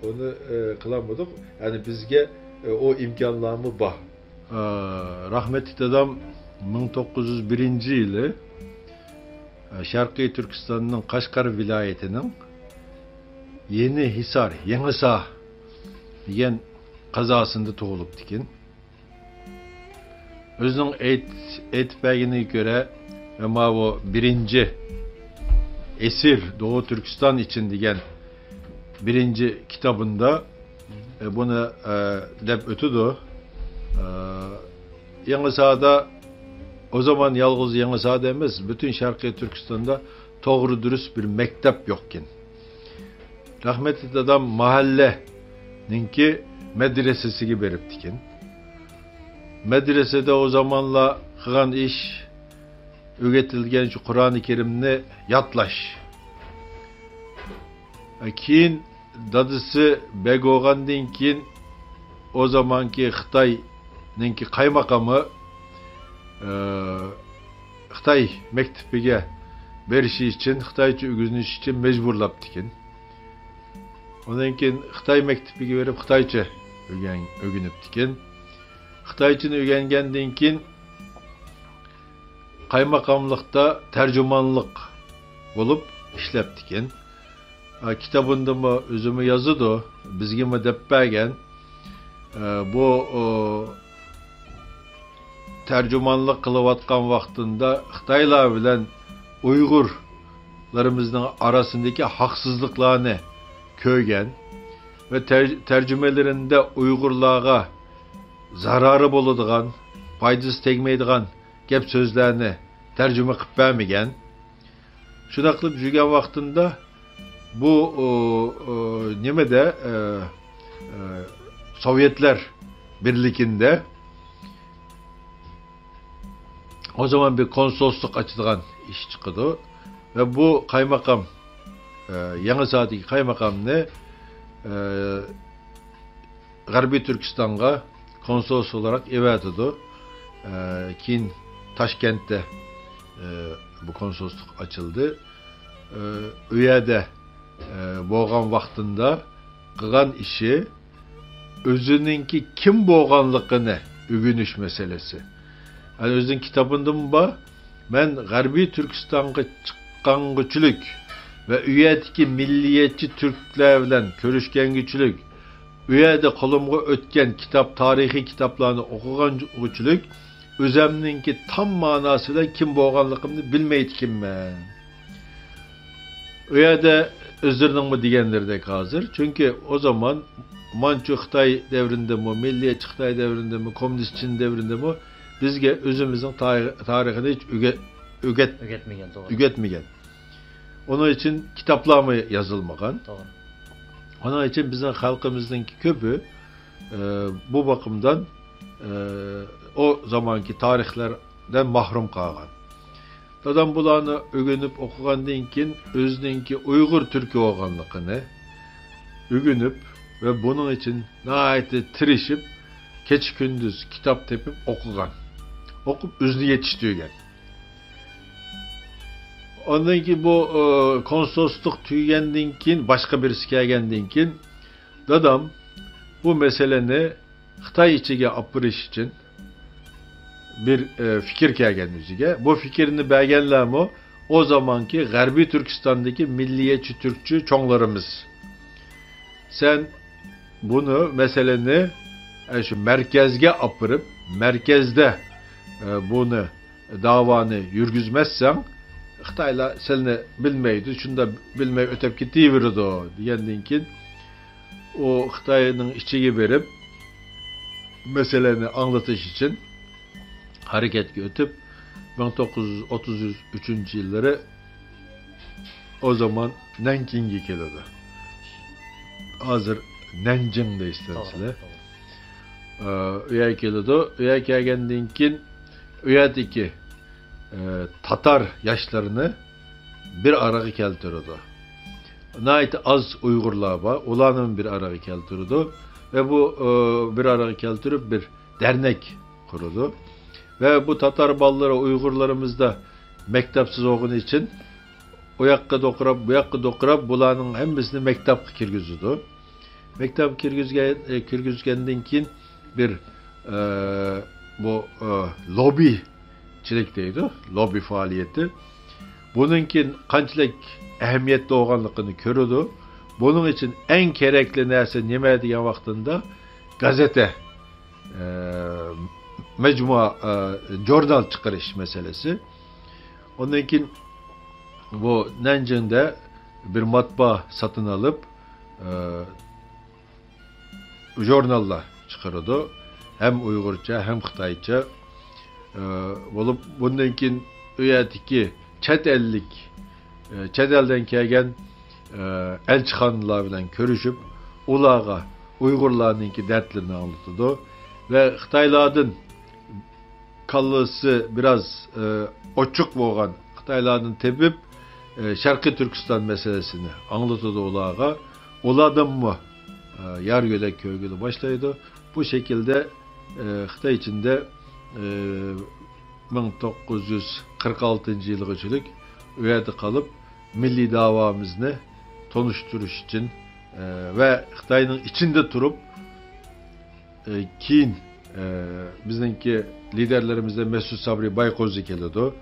ئۇنى، ئە، قىلالمىدۇق. يەنى بىزگە، ئە، ئۇ ئىمكانلارمۇ بار. ئە، رەھمەتلىك دادام مىڭ توققۇز يۈز بىرىنچى يىلى، ئە، شەرقىي تۈركىستاننىڭ قەشقەر ۋىلايىتىنىڭ يېنى ھىسار، يېڭىسا دېگەن قازاسىندا تۇغۇلۇپتىكەن. ئۆزىنىڭ ئېيت-، ئېيتىپ بەرگىنىگە كۆرە، ماۋۇ بىرىنچى ئەسىر دوغۇ تۈركىستان ئىچىن دېگەن بىرىنچى كىتابىندا، ئە، بۇنى، ئە، دەپ ئۆتىدۇ. ئە، يېڭىسادا، ئۇ زامان يالغۇز يېڭىسادا ئەمەس، پۈتۈن شەرقىي تۈركىستاندا توغرا دۇرۇس بىر مەكتەپ يوقكەن. رەھمەتلىك دادام مەھەللىنىڭكى مەدرىسىسىگە بېرىپتىكەن. مەدرىسىدە ئۇ زامانلار قىلغان ئىش، ئۆگىتىلگەن شۇ قۇرئانى كەرىمنى يادلاش. كېيىن دادىسى بەگ بولغاندىن كېيىن، ئۇ زامانكى خىتاينىڭكى قايماقامى، ئە، خىتاي مەكتىپىگە بېرىشى ئۈچۈن، خىتايچە ئۆگىنىشى ئۈچۈن مەجبۇرلاپتىكەن. ئۇنىڭ كېيىن خىتاي مەكتىپىگە بېرىپ، خىتايچە ئۆگەن-، ئۆگىنىپتىكەن. خىتايچىنى ئۆگەنگەندىن كېيىن، قايماقاملىقتا تەرجىمانلىق بولۇپ ئىشلەپتىكەن. ئا، كىتابىندىمۇ ئۆزىمۇ يازىدۇ، بىزگىمۇ دەپ بەرگەن. ئە، بۇ، ئۇ، تەرجىمانلىق قىلىۋاتقان ۋاقتىندا خىتايلار بىلەن ئۇيغۇرلىرىمىزنىڭ ئارىسىدىكى ھەقسىزلىقلارنى كۆرگەن ۋە تەر-، تەرجىمىلىرىندە ئۇيغۇرلارغا زارارى بولىدىغان، پايدىسى تەگمەيدىغان گەپ سۆزلەرنى تەرجىمە قىلىپ بەرمىگەن. شۇنداق قىلىپ يۈرگەن ۋاقتىمدا بۇ، ئۇ، ئۇ، نېمىدە، ئە، ئە، سوۋېتلار بىرلىكىندە ئۇ زامان بىر كونسۇللۇق ئاچىدىغان ئىش چىقىدۇ. ۋە بۇ قايماقام، ئە، يېڭىسادىكى قايماقامنى، ئە، غەربىي تۈركىستانغا كونسۇل بولاراق ئەۋەتىدۇ. ئە، كېيىن تاشكەنتتە، ئە، بۇ كونسۇللۇق ئاچىلدى. ئە، ئۇ يەردە، ئە، بولغان ۋاقتىندا قىلغان ئىشى ئۆزىنىڭكى كىم بولغانلىقىنى ئۆگىنىش مەسىلىسى. يەنى ئۆزىنىڭ كىتابىدىمۇ بار. مەن غەربىي تۈركىستانغا چىققانغۇچىلىك ۋە ئۇ يەردىكى مىللىيەتچى تۈركلەر بىلەن كۆرۈشكەنگۇچىلىك، ئۇ يەردە قولۇمغا ئۆتكەن كىتاب، تارىخىي كىتابلارنى ئوقۇغانغۇچىلىك، ئۆزەمنىڭكى تام ماناسى بىلەن كىم بولغانلىقىمنى بىلمەيدىكەنمەن. ئۇ يەردە ئۆزلىرىنىڭمۇ دېگەنلىرىدەك ھازىر. چۈنكى ئۇ زامان مانچۇ خىتاي دەۋرىدىمۇ، مىللىيەتچى خىتاي دەۋرىدىمۇ، كوممۇنىست چىن دەۋرىدىمۇ بىزگە ئۆزىمىزنىڭ تارىخ-، تارىخىنى ھېچ ئۆگە-، ئۆگەت-، ئۆگەتمىگەن، توغرا. ئۆگەتمىگەن. ئۇنىڭ ئۈچۈن كىتابلارمۇ يازىلمىغان. توغرا. ئۇنىڭ ئۈچۈن بىزنىڭ خەلقىمىزنىڭكى كۆپى، ئە، بۇ باقىمدان، ئە، ئۇ زامانكى تارىخلار دىن مەھرۇم قالغان. دادام بۇلارنى ئۆگىنىپ ئوقۇغاندىن كېيىن، ئۆزىنىڭكى ئۇيغۇر تۈركى بولغانلىقىنى ئۆگىنىپ، ۋە بۇنىڭ ئۈچۈن ناھايىتى تىرىشىپ، كېچە-كۈندۈز كىتاب تېپىپ ئوقۇغان. ئوقۇپ ئۆزىنى يېتىشتۈرگەن. ئاندىن كېيىن بۇ، ئى، كونسۇللۇق تۈگىگەندىن كېيىن، باشقا بىرسى كەلگەندىن كېيىن، دادام بۇ مەسىلىنى خىتاي ئىچىگە ئاپىرىش ئۈچۈن بىر، ئى، پىكىر كەلگەن ئۆزىگە. بۇ پىكىرنى بەرگەنلەرمۇ ئۇ زامانكى غەربىي تۈركىستاندىكى مىللىيەتچى تۈركچى چوڭلىرىمىز. سەن بۇنى، مەسىلىنى، ئە، شۇ مەركەزگە ئاپىرىپ، مەركەزدە، ئە، بۇنى، داۋانى يۈرگۈزمەسسەڭ، خىتايلار سېنى بىلمەيدۇ، شۇنداق بىلمەي ئۆتۈپ كېتىۋېرىدۇ، دېگەندىن كېيىن، ئۇ خىتاينىڭ ئىچىگە بېرىپ، مەسىلىنى ئاڭلىتىش ئۈچۈن ھەرىكەتكە ئۆتۈپ، مىڭ توققۇز يۈز ئوتتۇز ئۈچىنچى يىللىرى ئۇ زامان نەنجىڭگە كېلىدۇ. ھازىر نەنجىڭ دەيسىلەر توغرا، سىلەر. توغرا. ئە، ئۇ يەرگە كېلىدۇ. ئۇ يەرگە كەلگەندىن كېيىن، ئۇ يەردىكى، ئە، تاتار ياشلىرىنى بىر ئارىغا كەلتۈرىدۇ. ناھايىتى ئاز ئۇيغۇرلار بار، ئۇلارنى بىر ئارىغا كەلتۈرىدۇ. ۋە بۇ، ئە، بىر ئارىغا كەلتۈرۈپ، بىر دەرنەك قۇرىدۇ. ۋە بۇ تاتار بالىلىرى ئۇيغۇرلىرىمىزدا مەكتەپسىز بولغىنى ئۈچۈن ئۇ ياققا دوقۇراپ، بۇ ياققا دوقۇراپ، بۇلارنىڭ ھەممىسىنى مەكتەپكە كىرگۈزىدۇ. مەكتەپكە كىرگۈزگەن، ئە، كىرگۈزگەندىن كېيىن بىر، ئە، بۇ، ئە، لوببىچىلىك دەيدۇ، لوببى پائالىيىتى. بۇنىڭكى قانچىلىك ئەھمىيەتلىك بولغانلىقىنى كۆرىدۇ. بۇنىڭ ئۈچۈن ئەڭ كېرەكلىك نەرسە نېمە دېگەن ۋاقتىدا گازېتە، ئە، مەجمۇئە، ئە، ژۇرنال چىقىرىش مەسىلىسى. ئۇندىن كېيىن بۇ نەنجىڭدە بىر ماتبۇئا ساتىن ئېلىپ، ئە، ژۇرناللار چىقىرىدۇ. ھەم ئۇيغۇرچە، ھەم خىتايچە، ئە، بولۇپ، بۇندىن كېيىن ئۇ يەردىكى چەت ئەللىك، ئە، چەت ئەلدىن كەلگەن، ئە، ئەلچىخانىلار بىلەن كۆرۈشۈپ، ئۇلارغا ئۇيغۇرلارنىڭكى دەردلىرىنى ئاڭلىتىدۇ ۋە خىتايلاردىن كاللىسى بىراز، ئى، ئوچۇق بولغان خىتايلاردىن تېپىپ، ئى، شەرقىي تۈركىستان مەسىلىسىنى ئاڭلىتىدۇ ئۇلارغا. ئۇلاردىنمۇ، ئى، يار يۆلەك كۆرگىلى باشلايدۇ. بۇ شەكىلدە، ئى، خىتاي ئىچىندە، ئى، مىڭ توققۇز يۈز قىرىق ئالتىنچى يىلغىچىلىك ئۇ يەردە قېلىپ، مىللىي داۋامىزنى تونۇشتۇرۇش ئۈچۈن، ئى، ۋە خىتاينىڭ ئىچىندە تۇرۇپ، ئى، كېيىن، ئى، بىزنىڭكى لىدەرلىرىمىزدىن مەسئۇد سابرى بايقوزى كېلىدۇ.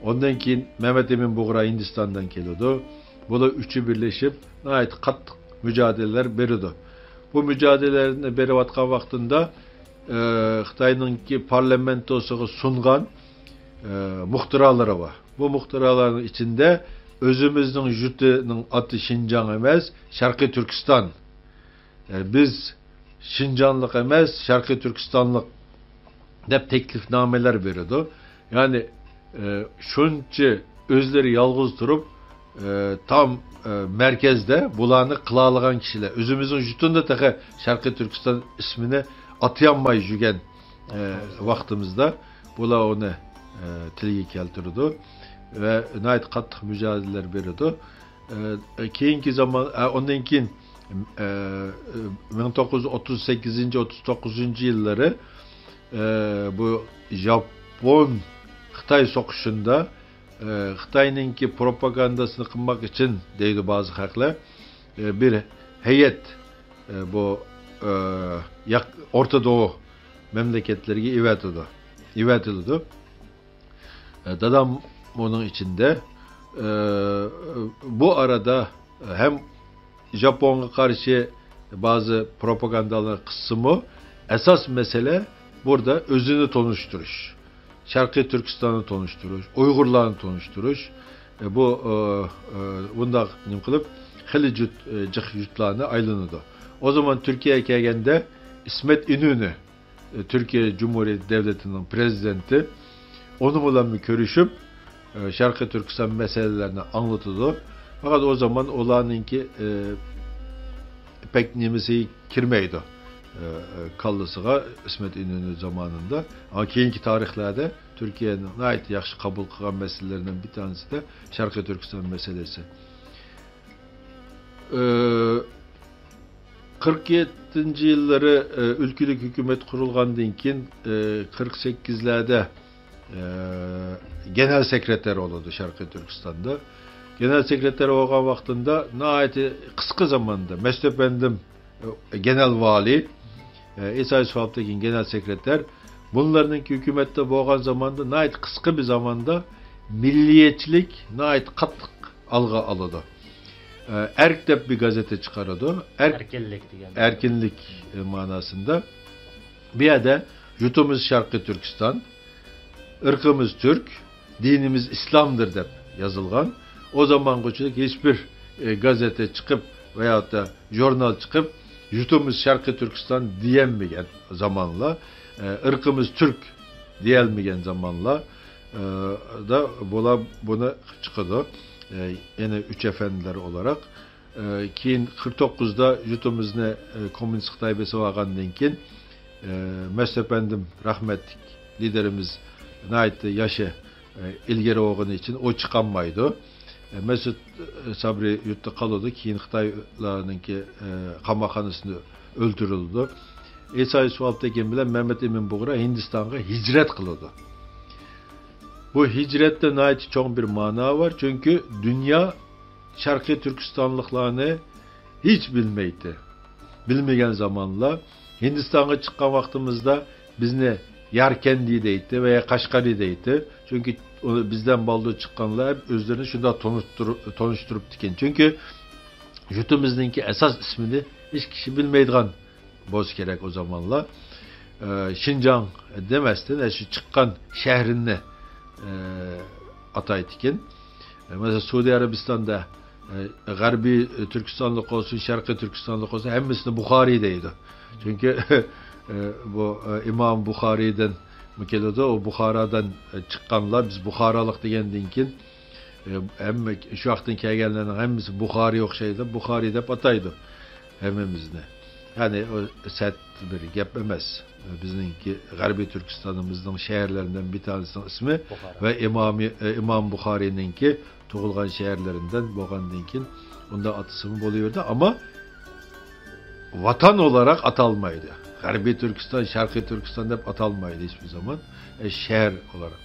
ئۇندىن كېيىن مەمەت ئىمىن بۇغرا ھىندىستاندىن كېلىدۇ. بۇلار ئۈچى بىرلىشىپ، ناھايىتى قاتتىق مۇجادىلىلەر بېرىدۇ. بۇ مۇجادىلىلەرنى بېرىۋاتقان ۋاقتىدا، ئى، خىتاينىڭكى پارلامېنتوسىغا سۇنغان، ئى، مۇختىرالىرى بار. بۇ مۇختىرالارنىڭ ئىچىدە ئۆزىمىزنىڭ يۇرتىنىڭ ئاتى شىنجاڭ ئەمەس، شەرقىي تۈركىستان. ئى، بىز شىنجاڭلىق ئەمەس، شەرقىي تۈركىستانلىق دەپ تەكلىپنامىلەر بېرىدۇ. يەنى، ئى، شۇنچە ئۆزلىرى يالغۇز تۇرۇپ، ئى، تام، ئى، مەركەزدە بۇلارنى قىلالىغان كىشىلەر. ئۆزىمىزنىڭ يۇرتىدا تېخى شەرقىي تۈركىستان ئىسمىنى ئاتىيالماي يۈرگەن، ئى، ۋاقتىمىزدا بۇلار ئۇنى، ئى، تىلگە كەلتۈرىدۇ ۋە ناھايىتى قاتتىق مۇجادىلىلەر بېرىدۇ. ئە، كېيىنكى زامان، ئە، ئۇندىن كېيىن، ئە، مىڭ توققۇز يۈز ئوتتۇز سەككىزىنچى، ئوتتۇز توققۇزىنچى يىللىرى، ئە، بۇ ياپون خىتاي سوقۇشىدا، ئە، خىتاينىڭكى پروپاگانداسىنى قىلماق ئۈچۈن دەيدۇ بەزى خەقلەر، ئە، بىر ھەيئەت، ئە، بۇ، ئە، ياق-، ئورتا دوغۇ مەملىكەتلىرىگە ئېۋەتىدۇ، ئېۋەتىلىدۇ. ئە، دادام ئۇنىڭ ئىچىدە. ئە، بۇ ئارىدا ھەم ياپونغا قارشى بەزى پروپاگاندالار قىلسىمۇ، ئاساس مەسىلە بۇردا ئۆزىنى تونۇشتۇرۇش، شەرقىي تۈركىستاننى تونۇشتۇرۇش، ئۇيغۇرلارنى تونۇشتۇرۇش. ئە، بۇ، ئە، ئە، بۇنداق نېمە قىلىپ، خېلى جۇت-، ئە، جىق يۇرتلارنى ئايلىنىدۇ. ئۇ زامان تۈركىيەگە كەلگەندە ئىسمەت ئىنۆنى، تۈركىيە جۇمھۇرىيىتى دۆلىتىنىڭ پىرېزىدېنتى، ئۇنىڭ بىلەنمۇ كۆرۈشۈپ، شەرقىي تۈركىستان مەسىلىلىرىنى ئاڭلىتىدۇ. پەقەت ئۇ زامان ئۇلارنىڭكى، پەك نېمىسى كىرمەيدۇ، كاللىسىغا ئىسمەت ئىنۆنى زامانىدا. ئەمما كېيىنكى تارىخلاردا تۈركىيەنىڭ ناھايىتى ياخشى قوبۇل قىلغان مەسىلىلىرىنىڭ بىر تانىسى دە شەرقىي تۈركىستان مەسىلىسى. ئى، قىرىق يەتتىنچى يىللىرى، ئە، ئۆلكىلىك ھۆكۈمەت قۇرۇلغاندىن كېيىن، ئە، قىرىق سەككىزلەردە، ئە، گېنېرال سېكرېتار بولىدۇ شەرقىي تۈركىستاندا. گېنېرال سېكرېتار بولغان ۋاقتىدا ناھايىتى قىسقا زاماندا مەسىت ئەپەندىم، ئە، گېنېرال ۋالىي، ئە، ئىسا يۈسۈپ ئالپتېكىن گېنېرال سېكرېتار، بۇلارنىڭكى ھۆكۈمەتتە بولغان زاماندا ناھايىتى قىسقا بىر زاماندا مىللىيەتچىلىك ناھايىتى قاتتىق ئالغا ئالىدۇ. ئە، ئەرك دەپ بىر گازېتى چىقىرىدۇ. ئەرك، ئەركىنلىك دېگەن. ئەركىنلىك، ئە، ماناسىندا. بۇ يەردە يۇرتىمىز شەرقىي تۈركىستان، ئىرقىمىز تۈرك، دىنىمىز ئىسلامدۇر دەپ يازىلغان. ئۇ زامانغىچە ھېچبىر، ئە، گازېتى چىقىپ ۋەيادا ژۇرنال چىقىپ، يۇرتىمىز شەرقىي تۈركىستان دېيەلمىگەن زامانلار، ئە، ئىرقىمىز تۈرك دېيەلمىگەن زامانلار، ئە، دا بۇلار بۇنى چىقىدۇ. ئە، يەنە ئۈچ ئەپەندىلەر ئولاراق. ئە، كېيىن قىرىق توققۇزدا يۇرتىمىزنى، ئە، كوممۇنىست خىتاي بېسىۋالغاندىن كېيىن، ئە، مەسىت ئەپەندىم رەھمەتلىك لىدېرىمىز ناھايىتى ياشى، ئە، ئىلگىرى بولغىنى ئۈچۈن ئۇ چىقالمايدۇ. ئە، مەسئۇد، ئە، سابرى يۇرتتا قالىدۇ. كېيىن خىتايلارنىڭكى، ئە، قاماقخانىسىنى ئۆلتۈرۈلىدۇ. ئىسا يۈسۈپ ئالپتېكىن بىلەن مەمەت ئىمىن بۇغرا ھىندىستانغا ھىجرەت قىلىدۇ. بۇ ھىجرەتتە ناھايىتى چوڭ بىر مانا بار، چۈنكى دۇنيا شەرقىي تۈركىستانلىقلارنى ھېچ بىلمەيتتى. بىلمىگەن زامانلار ھىندىستانغا چىققان ۋاقتىمىزدا بىزنى ياركەندى دەيتتى ۋە قەشقەرى دەيتتى. چۈنكى ئۇ بىزدىن بالدۇر چىققانلار ھەم ئۆزلىرىنى شۇنداق تونۇشتۇرۇپ، تونۇشتۇرۇپتىكەن. چۈنكى يۇرتىمىزنىڭكى ئاساس ئىسمىنى ھېچ كىشى بىلمەيدىغان بولسا كېرەك ئۇ زامانلار. ئە، شىنجاڭ دېمەستىن، ئە، شۇ چىققان شەھىرىنى، ئە، ئاتايدىكەن. ئە، مەسىلەن، سەئۇدى ئەرەبىستاندا، ئە، غەربىي تۈركىستانلىق بولسۇن، شەرقىي تۈركىستانلىق بولسۇن، ھەممىسىنى بۇخارىي دەيدۇ. چۈنكى، ئە، بۇ، ئە، ئىمام بۇخارىيدىن كېلىدۇ. ئۇ بۇخارادىن، ئە، چىققانلار، بىز بۇخارالىق دېگەندىن كېيىن، ئە، ھەممە شۇ ياقتىن كەلگەنلەرنىڭ ھەممىسى بۇخارىي ئوخشايدۇ، بۇخارىي دەپ ئاتايدۇ ھەممىمىزنى. يەنى ئۇ سەت بىر گەپ ئەمەس. بىزنىڭكى غەربىي تۈركىستانىمىزنىڭ شەھەرلىرىدىن بىر تانىسىنىڭ ئىسمى بۇخارا. ۋە ئىمامى-، ئە، ئىمام بۇخارىينىڭكى تۇغۇلغان شەھەرلىرىدىن بولغاندىن كېيىن ئۇنداق ئاتىسىمۇ بولۇۋېرىدۇ. ئەمما ۋاتان ئولاراق ئاتالمايدۇ. غەربىي تۈركىستان، شەرقىي تۈركىستان دەپ ئاتالمايدۇ ھېچبىر زامان. ئە، شەھەر ئولاراق.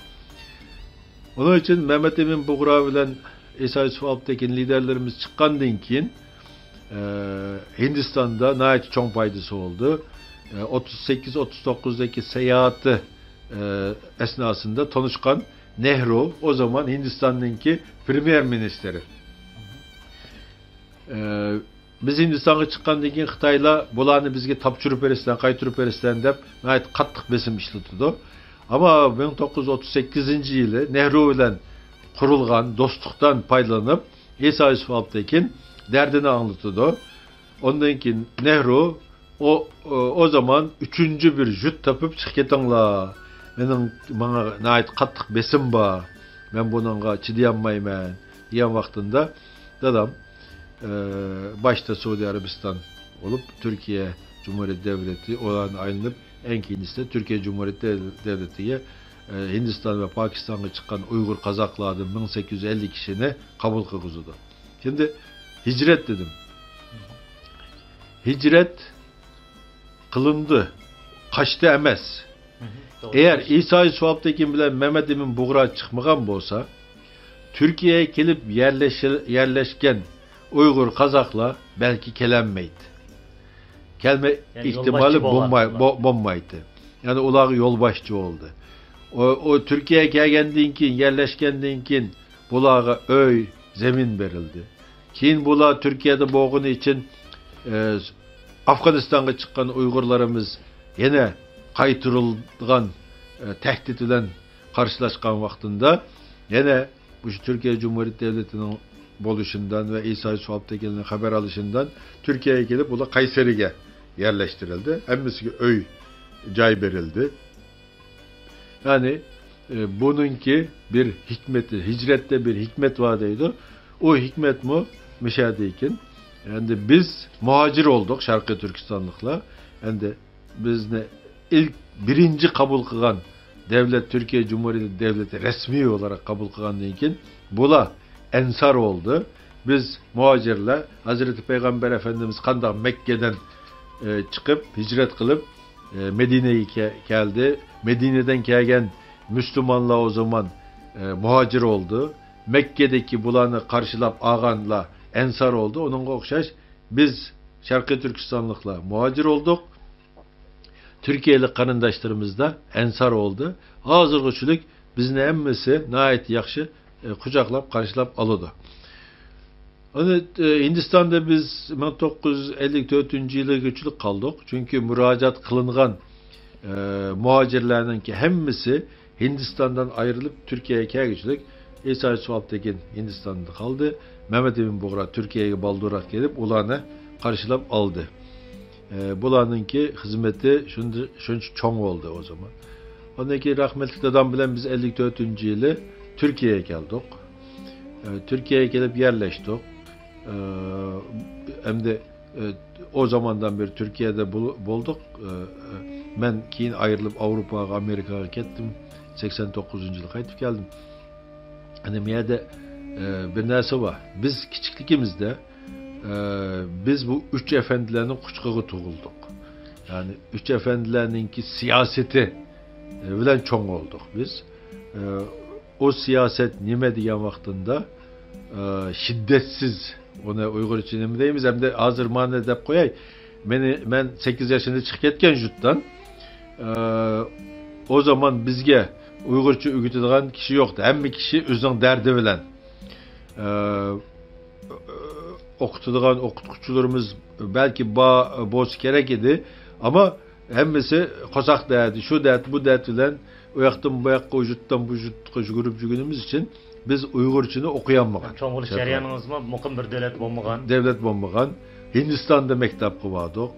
ئۇنىڭ ئۈچۈن مەمەت ئىمىن بۇغرا بىلەن ئىسا يۈسۈپ ئالپتېكىن لىدەرلىرىمىز چىققاندىن كېيىن، ئە، ھىندىستاندا ناھايىتى چوڭ پايدىسى بولدى. ئە، ئوتتۇز سەككىز، ئوتتۇز توققۇزدىكى ساياھىتى، ئە، ئەسناسىندا تونۇشقان نېھرۇ، ئۇ زامان ھىندىستاننىڭكى پرېميېر مىنىستىرى. ئە، بىز ھىندىستانغا چىققاندىن كېيىن خىتايلار بۇلارنى بىزگە تاپشۇرۇپ بېرىسىلەر، قايتۇرۇپ بېرىسىلەر دەپ ناھايىتى قاتتىق بېسىم ئىشلىتىدۇ. ئەمما مىڭ توققۇز يۈز ئوتتۇز سەككىزىنچى يىلى نېھرۇ بىلەن قۇرۇلغان دوستلۇقتىن پايدىلىنىپ، ئىسا يۈسۈپ ئالپتېكىن دەردىنى ئاڭلىتىدۇ. ئۇندىن كېيىن نېھرۇ، ئۇ، ئۇ، ئۇ زامان ئۈچىنچى بىر يۇرت تېپىپ چىقىپ كېتىڭلار. مېنىڭ، ماڭا ناھايىتى قاتتىق بېسىم بار. مەن بۇنىڭغا چىدىيالمايمەن، دېگەن ۋاقتىدا دادام، ئە، باشتا سەئۇدى ئەرەبىستان بولۇپ، تۈركىيە جۇمھۇرىيەت دەۋلىتى، ئۇلارنى ئايلىنىپ، ئەڭ كېيىنچىسىدە تۈركىيە جۇمھۇرىيەت دەۋ-، دەۋلىتىگە، ئە، ھىندىستان ۋە پاكىستانغا چىققان ئۇيغۇر قازاقلاردىن مىڭ سەككىز يۈز ئەللىك كىشىنى قوبۇل قىلغۇزىدۇ. ئەمدى ھىجرەت دېدىم. ھىجرەت قىلىندى، قاچتى ئەمەس. مھم، توغرا. ئەگەر ئىسا يۈسۈپ ئالپتېكىن بىلەن مەمەت ئىمىن بۇغرا چىقمىغان بولسا، تۈركىيەگە كېلىپ يەرلەش-، يەرلەشكەن ئۇيغۇر قازاقلار بەلكى كېلەلمەيدۇ. كەلمە يەنى ئېھتىمالى يولباشچى بولماي-، بولغان بو-، بولمايتتى. يەنى ئۇلارغا يولباشچى بولدى. ئۇ، ئۇ تۈركىيەگە كەلگەندىن كېيىن، يەرلەشكەندىن كېيىن بۇلارغا ئۆي، زېمىن بېرىلدى. كېيىن بۇلار تۈركىيەدە بولغىنى ئۈچۈن، ئە، ئافغانىستانغا چىققان ئۇيغۇرلىرىمىز يەنە قايتۇرۇلىدىغان، ئە، تەھدىت بىلەن قارشىلاشقان ۋاقتىدا يەنە مۇشۇ تۈركىيە جۇمھۇرىيەت دەۋلىتىنىڭ بولۇشىدىن ۋە ئىسا يۈسۈپ ئالپتېكىندىن خەۋەر ئېلىشىدىن تۈركىيەگە كېلىپ، ئۇلار قەيسەرىگە يەرلەشتۈرۈلدى. ھەممىسىگە ئۆي، جاي بېرىلدى. يەنى، ئە، بۇنىڭكى بىر ھېكمىتى، ھىجرەتتە بىر ھېكمەت بار دەيدۇ. ئۇ ھېكمەتمۇ مۇشۇ يەردىكەن. ئەمدى بىز مۇھاجىر بولدۇق، شەرقىي تۈركىستانلىقلار. ئەمدى بىزنى ئىلك بىرىنچى قوبۇل قىلغان دەۋلەت تۈركىيە جۇمھۇرىيىتى دەۋلىتى رەسمىي ئولاراق قوبۇل قىلغاندىن كېيىن، بۇلار ئەنسار بولدى. بىز مۇھاجىرلار، ھەزرىتى پەيغەمبەر ئەپەندىمىز قانداق مەككىدىن ئە، چىقىپ، ھىجرەت قىلىپ، ئە، مەدىنىگە كە-، كەلدى. مەدىنىدىن كەلگەن مۇسۇلمانلار ئۇ زامان، ئە، مۇھاجىر بولدى. مەككىدىكى بۇلارنى قارشىلاپ ئالغانلار ئەنسار بولدى. ئۇنىڭغا ئوخشاش بىز شەرقىي تۈركىستانلىقلار مۇھاجىر بولدۇق. تۈركىيەلىك قېرىنداشلىرىمىز دا ئەنسار بولدى. ھازىرغىچىلىك بىزنى ھەممىسى ناھايىتى ياخشى، ئە، قۇچاقلاپ، قارشىلاپ ئالىدۇ. ئۇنى، ئە، ھىندىستاندا بىز مىڭ توققۇز يۈز ئەللىك تۆتىنچى يىلىغىچىلىك قالدۇق. چۈنكى مۇراجىئەت قىلىنغان، ئە، مۇھاجىرلارنىڭكى ھەممىسى ھىندىستاندىن ئايرىلىپ، تۈركىيەگە كەلگۈچىلىك ئىسا سوئالتېكىن ھىندىستاندا قالدى. مەمەت ئىبن بۇغرا تۈركىيەگە بالدۇرراق كېلىپ، ئۇلارنى قارشىلاپ ئالدى. ئە، بۇلارنىڭكى خىزمىتى شۇندى-، شۇنچە چوڭ بولدى ئۇ زامان. ئاندىن كېيىن رەھمەتلىك دادام بىلەن بىز ئەللىك تۆتىنچى يىلى تۈركىيەگە كەلدۇق. ئە، تۈركىيەگە كېلىپ يەرلەشتۇق. ئە، ئەمدى، ئە، ئۇ زاماندىن بېرى تۈركىيەدە بول-، بولدۇق. ئە، ئە، مەن كېيىن ئايرىلىپ ئاۋروپاغا، ئامېرىكاغا كەتتىم. سەكسەن توققۇزىنچى يىلى قايتىپ كەلدىم. ئەنە، بۇ يەردە، ئە، بىر نەرسە بار. بىز كىچىكلىكىمىزدە، ئە، بىز بۇ ئۈچ ئەپەندىلەرنىڭ قۇچىقىغا تۇغۇلدۇق. يەنى ئۈچ ئەپەندىلەرنىڭكى سىياسىتى، ئە، بىلەن چوڭ بولدۇق بىز. ئە، ئۇ سىياسەت نېمە دېگەن ۋاقتىدا، ئە، شىددەتسىز، ئۇنى ئۇيغۇرچە نېمە دەيمىز؟ ئەمدى ھازىر مانا دەپ قوياي. مېنى، مەن سەككىز ياشىمدا چىقىپ كەتكەن يۇرتتىن. ئە، ئۇ زامان بىزگە ئۇيغۇرچە ئۆگىتىدىغان كىشى يوقتى. ھەممە كىشى ئۆزىنىڭ دەردى بىلەن. ئە، ئوقۇتىدىغان ئوقۇتقۇچىلىرىمىز بەلكى بار بولسا كېرەك ئىدى. ئەمما ھەممىسى قورساق دەردى، شۇ دەرد، بۇ دەرد بىلەن ئۇ ياقتىن بۇ ياققا، ئۇ يۇرتتىن بۇ يۇرتقا يۈگۈرۈپ يۈرگىنىمىز ئۈچۈن بىز ئۇيغۇرچىنى ئوقۇيالمىغان. چوڭ بولۇش جەريانىڭىزمۇ مۇقىم بىر دۆلەت بولمىغان. دۆلەت بولمىغان. ھىندىستاندا مەكتەپكە باردۇق.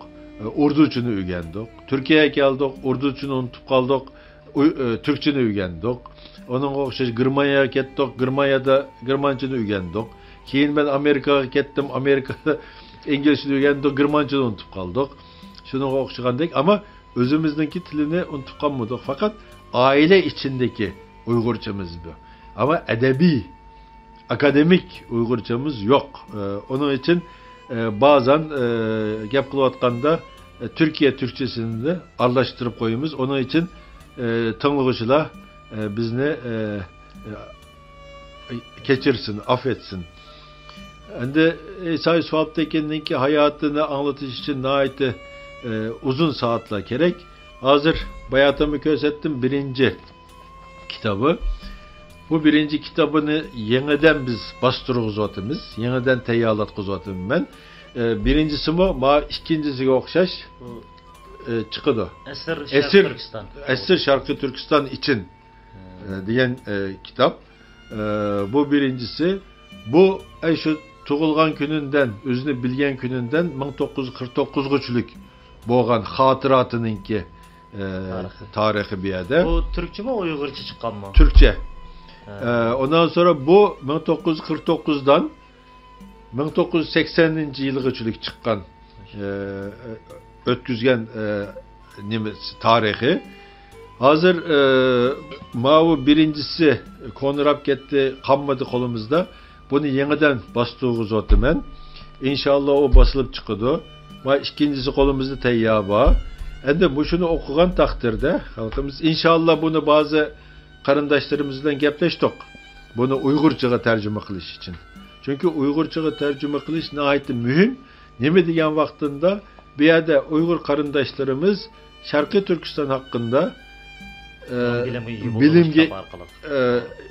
ئۇردۇچىنى ئۆگەندۇق. تۈركىيەگە كەلدۇق. ئۇردۇچىنى ئۇنتۇپ قالدۇق. ئۇي-، ئە، تۈركچىنى ئۆگەندۇق. ئۇنىڭغا ئوخشاش گېرمانىيەگە كەتتۇق. گېرمانىيەدە گېرمانچىنى ئۆگەندۇق. كېيىن مەن ئامېرىكاغا كەتتىم. ئامېرىكادا ئىنگلىزچىنى ئۆگەندۇق. گېرمانچىنى ئۇنتۇپ قالدۇق. شۇنىڭغا ئوخشىغاندەك. ئەمما ئۆزىمىزنىڭكى تىلىنى ئۇنتۇپ قالمىدۇق. پەقەت ئائىلە ئىچىدىكى ئۇيغۇرچىمىز بۇ. ئەمما ئەدەبىي، ئاكادېمىك ئۇيغۇرچىمىز يوق. ئە، ئۇنىڭ ئۈچۈن، ئە، بەزەن، ئە، گەپ قىلىۋاتقاندا، ئە، تۈركىيە تۈركچىسىنى ئارىلاشتۇرۇپ قويىمىز. ئۇنىڭ ئۈچۈن، ئە، تىڭلىغۇچىلار، ئە، بىزنى، ئە، ئە، كەچۈرسۇن، ئەپ ئەتسۇن. ئەمدى ئىسا سوئالتېكىننىڭكى ھاياتىنى ئاڭلىتىش ئۈچۈن ناھايىتى، ئە، ئۇزۇن سائەتلەر كېرەك. ھازىر باياتىنمۇ كۆرسەتتىم، بىرىنچى كىتابى. بۇ بىرىنچى كىتابىنى يېڭىدىن بىز باستۇرغۇزۇۋاتىمىز. يېڭىدىن تەييارلاتقۇزۇۋاتىمەن مەن. ئە، بىرىنچىسىمۇ ما ئىككىنچىسىگە ئوخشاش، بۇ ئە، چىقىدۇ. ئەسىر شەرقىي تۈركىستان. ئەسىر شەرقىي تۈركىستان ئۈچۈن، ئە، دېگەن، ئە، كىتاب. ئە، بۇ بىرىنچىسى. بۇ ئەي شۇ تۇغۇلغان كۈنىدىن، ئۆزىنى بىلگەن كۈنىدىن مىڭ توققۇز يۈز قىرىق توققۇزغىچىلىك بولغان خاتىراتىنىڭكى، ئە، تارىخى. تارىخى بۇ يەردە. بۇ تۈركچىمۇ، ئۇيغۇرچە چىققانمۇ؟ تۈركچە. ھە. ئە، ئۇندىن سورا بۇ مىڭ توققۇز يۈز قىرىق توققۇزدىن مىڭ توققۇز يۈز سەكسەنىنچى يىلغىچىلىك چىققان، ئە، ئۆتكۈزگەن، ئە، نېمە، تارىخى. ھازىر، ئە، ماۋۇ بىرىنچىسى كونىراپ كەتتى، قالمىدى قولىمىزدا. بۇنى يېڭىدىن باستۇرغۇزۇۋاتىمەن. ئىنشاللا ئۇ باسىلىپ چىقىدۇ. ۋە ئىككىنچىسى قولىمىزدا تەييار بار. ئەمدى مۇشۇنى ئوقۇغان تەقدىردە خەلقىمىز، ئىنشاللا، بۇنى بەزى قېرىنداشلىرىمىز بىلەن گەپلەشتۇق. بۇنى ئۇيغۇرچىغا تەرجىمە قىلىش ئۈچۈن. چۈنكى ئۇيغۇرچىغا تەرجىمە قىلىش ناھايىتى مۇھىم. نېمە دېگەن ۋاقتىدا بۇ يەردە ئۇيغۇر قېرىنداشلىرىمىز شەرقىي تۈركىستان ھەققىدە، ئە، بىلىمگە ئىگە بولىدۇ، بىلىمگە، كىتاب ئارقىلىق. ئە،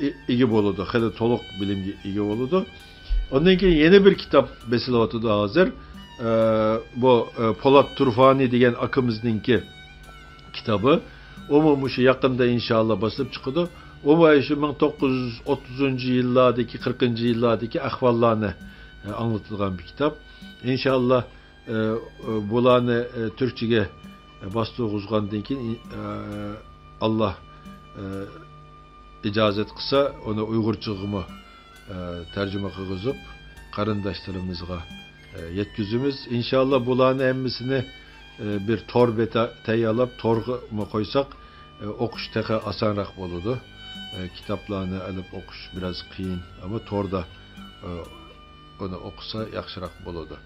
ئى-، ئىگە بولىدۇ، خېلى تولۇق بىلىمگە ئىگە بولىدۇ. ئۇندىن كېيىن يەنە بىر كىتاب بېسىلىۋاتىدۇ ھازىر. ئە، بۇ، ئە، پولات تۇرفانى دېگەن ئاكىمىزنىڭكى كىتابى. ئۇمۇ مۇشۇ يېقىندا ئىنشاللا باسىلىپ چىقىدۇ. ئۇمۇ شۇ مىڭ توققۇز يۈز ئوتتۇزىنچى يىللاردىكى، قىرىقىنچى يىللاردىكى ئەھۋاللارنى، ئە، ئاڭلىتىدىغان بىر كىتاب. ئىنشاللا، ئە، بۇلارنى، ئە، تۈركچىگە باستۇرغۇزغاندىن كېيىن، ئە، ئاللا، ئە، ئىجازەت قىلسا، ئۇنى ئۇيغۇرچىغىمۇ، ئە، تەرجىمە قىلغۇزۇپ، قېرىنداشلىرىمىزغا، ئە، يەتكۈزىمىز. ئىنشاللا بۇلارنى ھەممىسىنى، ئە، بىر تور بېتى تەييارلاپ، تورغىمۇ قويساق، ئە، ئوقۇش تېخى ئاسانراق بولىدۇ. ئە، كىتابلارنى ئېلىپ ئوقۇش بىراز قىيىن، ئەمما توردا، ئە، ئۇنى ئوقۇسا ياخشىراق بولىدۇ.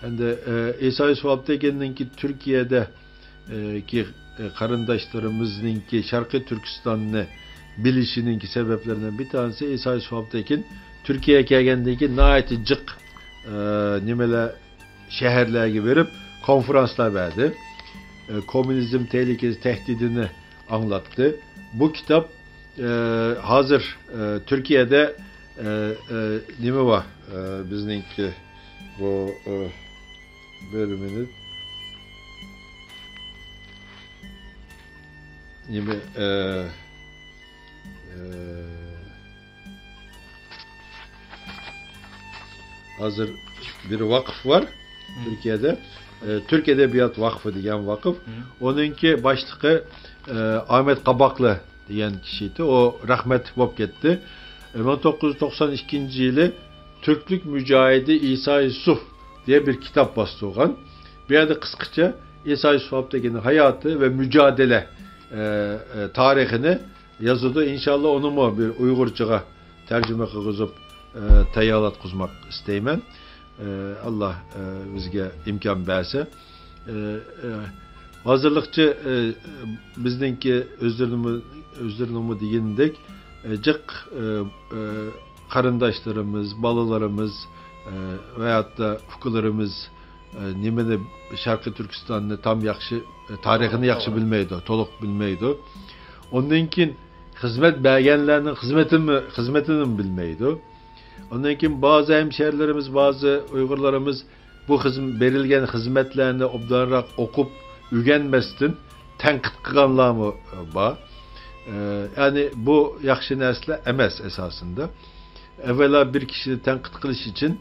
ئەمدى، ئە، ئىسا يۈسۈپ ئابتېكىننىڭكى تۈركىيەدە، ئە، كى، ئە، قېرىنداشلىرىمىزنىڭكى شەرقىي تۈركىستاننى بىلىشىنىڭكى سەۋەبلىرىنىڭ بىر تانىسى ئىسا يۈسۈپ ئابتېكىن تۈركىيەگە كەلگەندىن كېيىن ناھايىتى جىق، ئە، نېمىلەر، شەھەرلەرگە بېرىپ كونفرانسلار بەردى. ئە، كوممۇنىزم تەھلىكىسى تەھدىتىنى ئاڭلاتتى. بۇ كىتاب، ئە، ھازىر، ئە، تۈركىيەدە، ئە، ئە، نېمە بار؟ ئە، بىزنىڭكى بۇ، ئە، بىر مىنۇت. نېمە، ئە، ئە، ھازىر بىر ۋاقىف بار تۈركىيەدە. ئە، تۈرك ئەدەبىيات ۋاقفى دېگەن ۋاقىف. ئۇنىڭكى باشلىقى، ئە، ئامەت قاباقلى دېگەن كىشى ئىدى. ئۇ رەھمەتلىك بولۇپ كەتتى. ئە، مىڭ توققۇز يۈز توقسان ئىككىنچى يىلى تۈركلۈك مۇجاھىدى ئىسا يۈسۈف دېگەن بىر كىتاب باستۇرغان. بۇ يەردە قىسقىچە ئىسا يۈسۈپ ئابتېكىننىڭ ھاياتى ۋە مۇجادىلە، ئە، ئە، تارىخىنى يازىدۇ. ئىنشاللا ئۇنىمۇ بىر ئۇيغۇرچىغا تەرجىمە قىلغۇزۇپ، ئە، تەييارلاتقۇزماق ئىستەيمەن. ئە، ئاللا، ئە، بىزگە ئىمكان بەرسە. ئە، ئە، ھازىرلىقچە، ئە، بىزنىڭكى ئۆزلىرىنىڭمۇ، ئۆزلىرىنىڭمۇ دېگىنىدەك، ئە، جىق، ئە، ئە، قېرىنداشلىرىمىز، بالىلىرىمىز، ئە، ۋە ھەتتا ئۇكىلىرىمىز، ئە، نېمىنى، شەرقىي تۈركىستاننى تام ياخشى، ئە، تارىخىنى ياخشى بىلمەيدۇ، تولۇق بىلمەيدۇ. ئۇندىن كېيىن خىزمەت بەرگەنلەرنىڭ خىزمىتىمۇ، خىزمىتىنىمۇ بىلمەيدۇ. ئۇندىن كېيىن بەزى ھەمشەھىرلىرىمىز، بەزى ئۇيغۇرلىرىمىز بۇ خىزم-، بېرىلگەن خىزمەتلەرنى ئوبدانراق ئوقۇپ ئۆگەنمەستىن تەنقىد قىلغانلارمۇ بار. ئە، يەنى بۇ ياخشى نەرسىلەر ئەمەس ئاساسىندا. ئەۋۋەلا بىر كىشىنى تەنقىد قىلىش ئۈچۈن،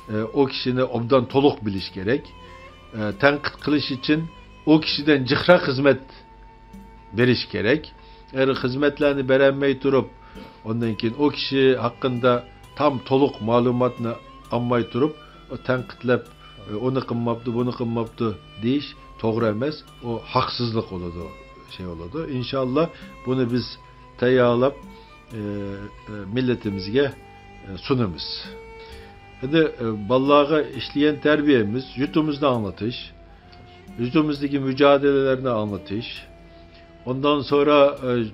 ئە، ئۇ كىشىنى ئوبدان تولۇق بىلىش كېرەك. ئە، تەنقىد قىلىش ئۈچۈن ئۇ كىشىدىن جىقراق خىزمەت بېرىش كېرەك. ئەگەر خىزمەتلەرنى بېرەلمەي تۇرۇپ، ئۇندىن كېيىن ئۇ كىشى ھەققىدە تام تولۇق مەلۇماتنى ئالماي تۇرۇپ، ئۇ تەنقىدلەپ، ئۇنى قىلماپتۇ، بۇنى قىلماپتۇ دېيىش توغرا ئەمەس. ئۇ ھەقسىزلىق بولىدۇ، شەي بولىدۇ. ئىنشاللا بۇنى بىز تەييارلاپ، ئە، ئە، مىللىتىمىزگە، ئە، سۇنىمىز. ئەمدى، ئە، بالىلارغا ئىشلىگەن تەربىيەمىز، يۇرتىمىزنى ئاڭلىتىش، يۇرتىمىزدىكى مۇجادىلىلەرنى ئاڭلىتىش، ئۇندىن سورا، ئە،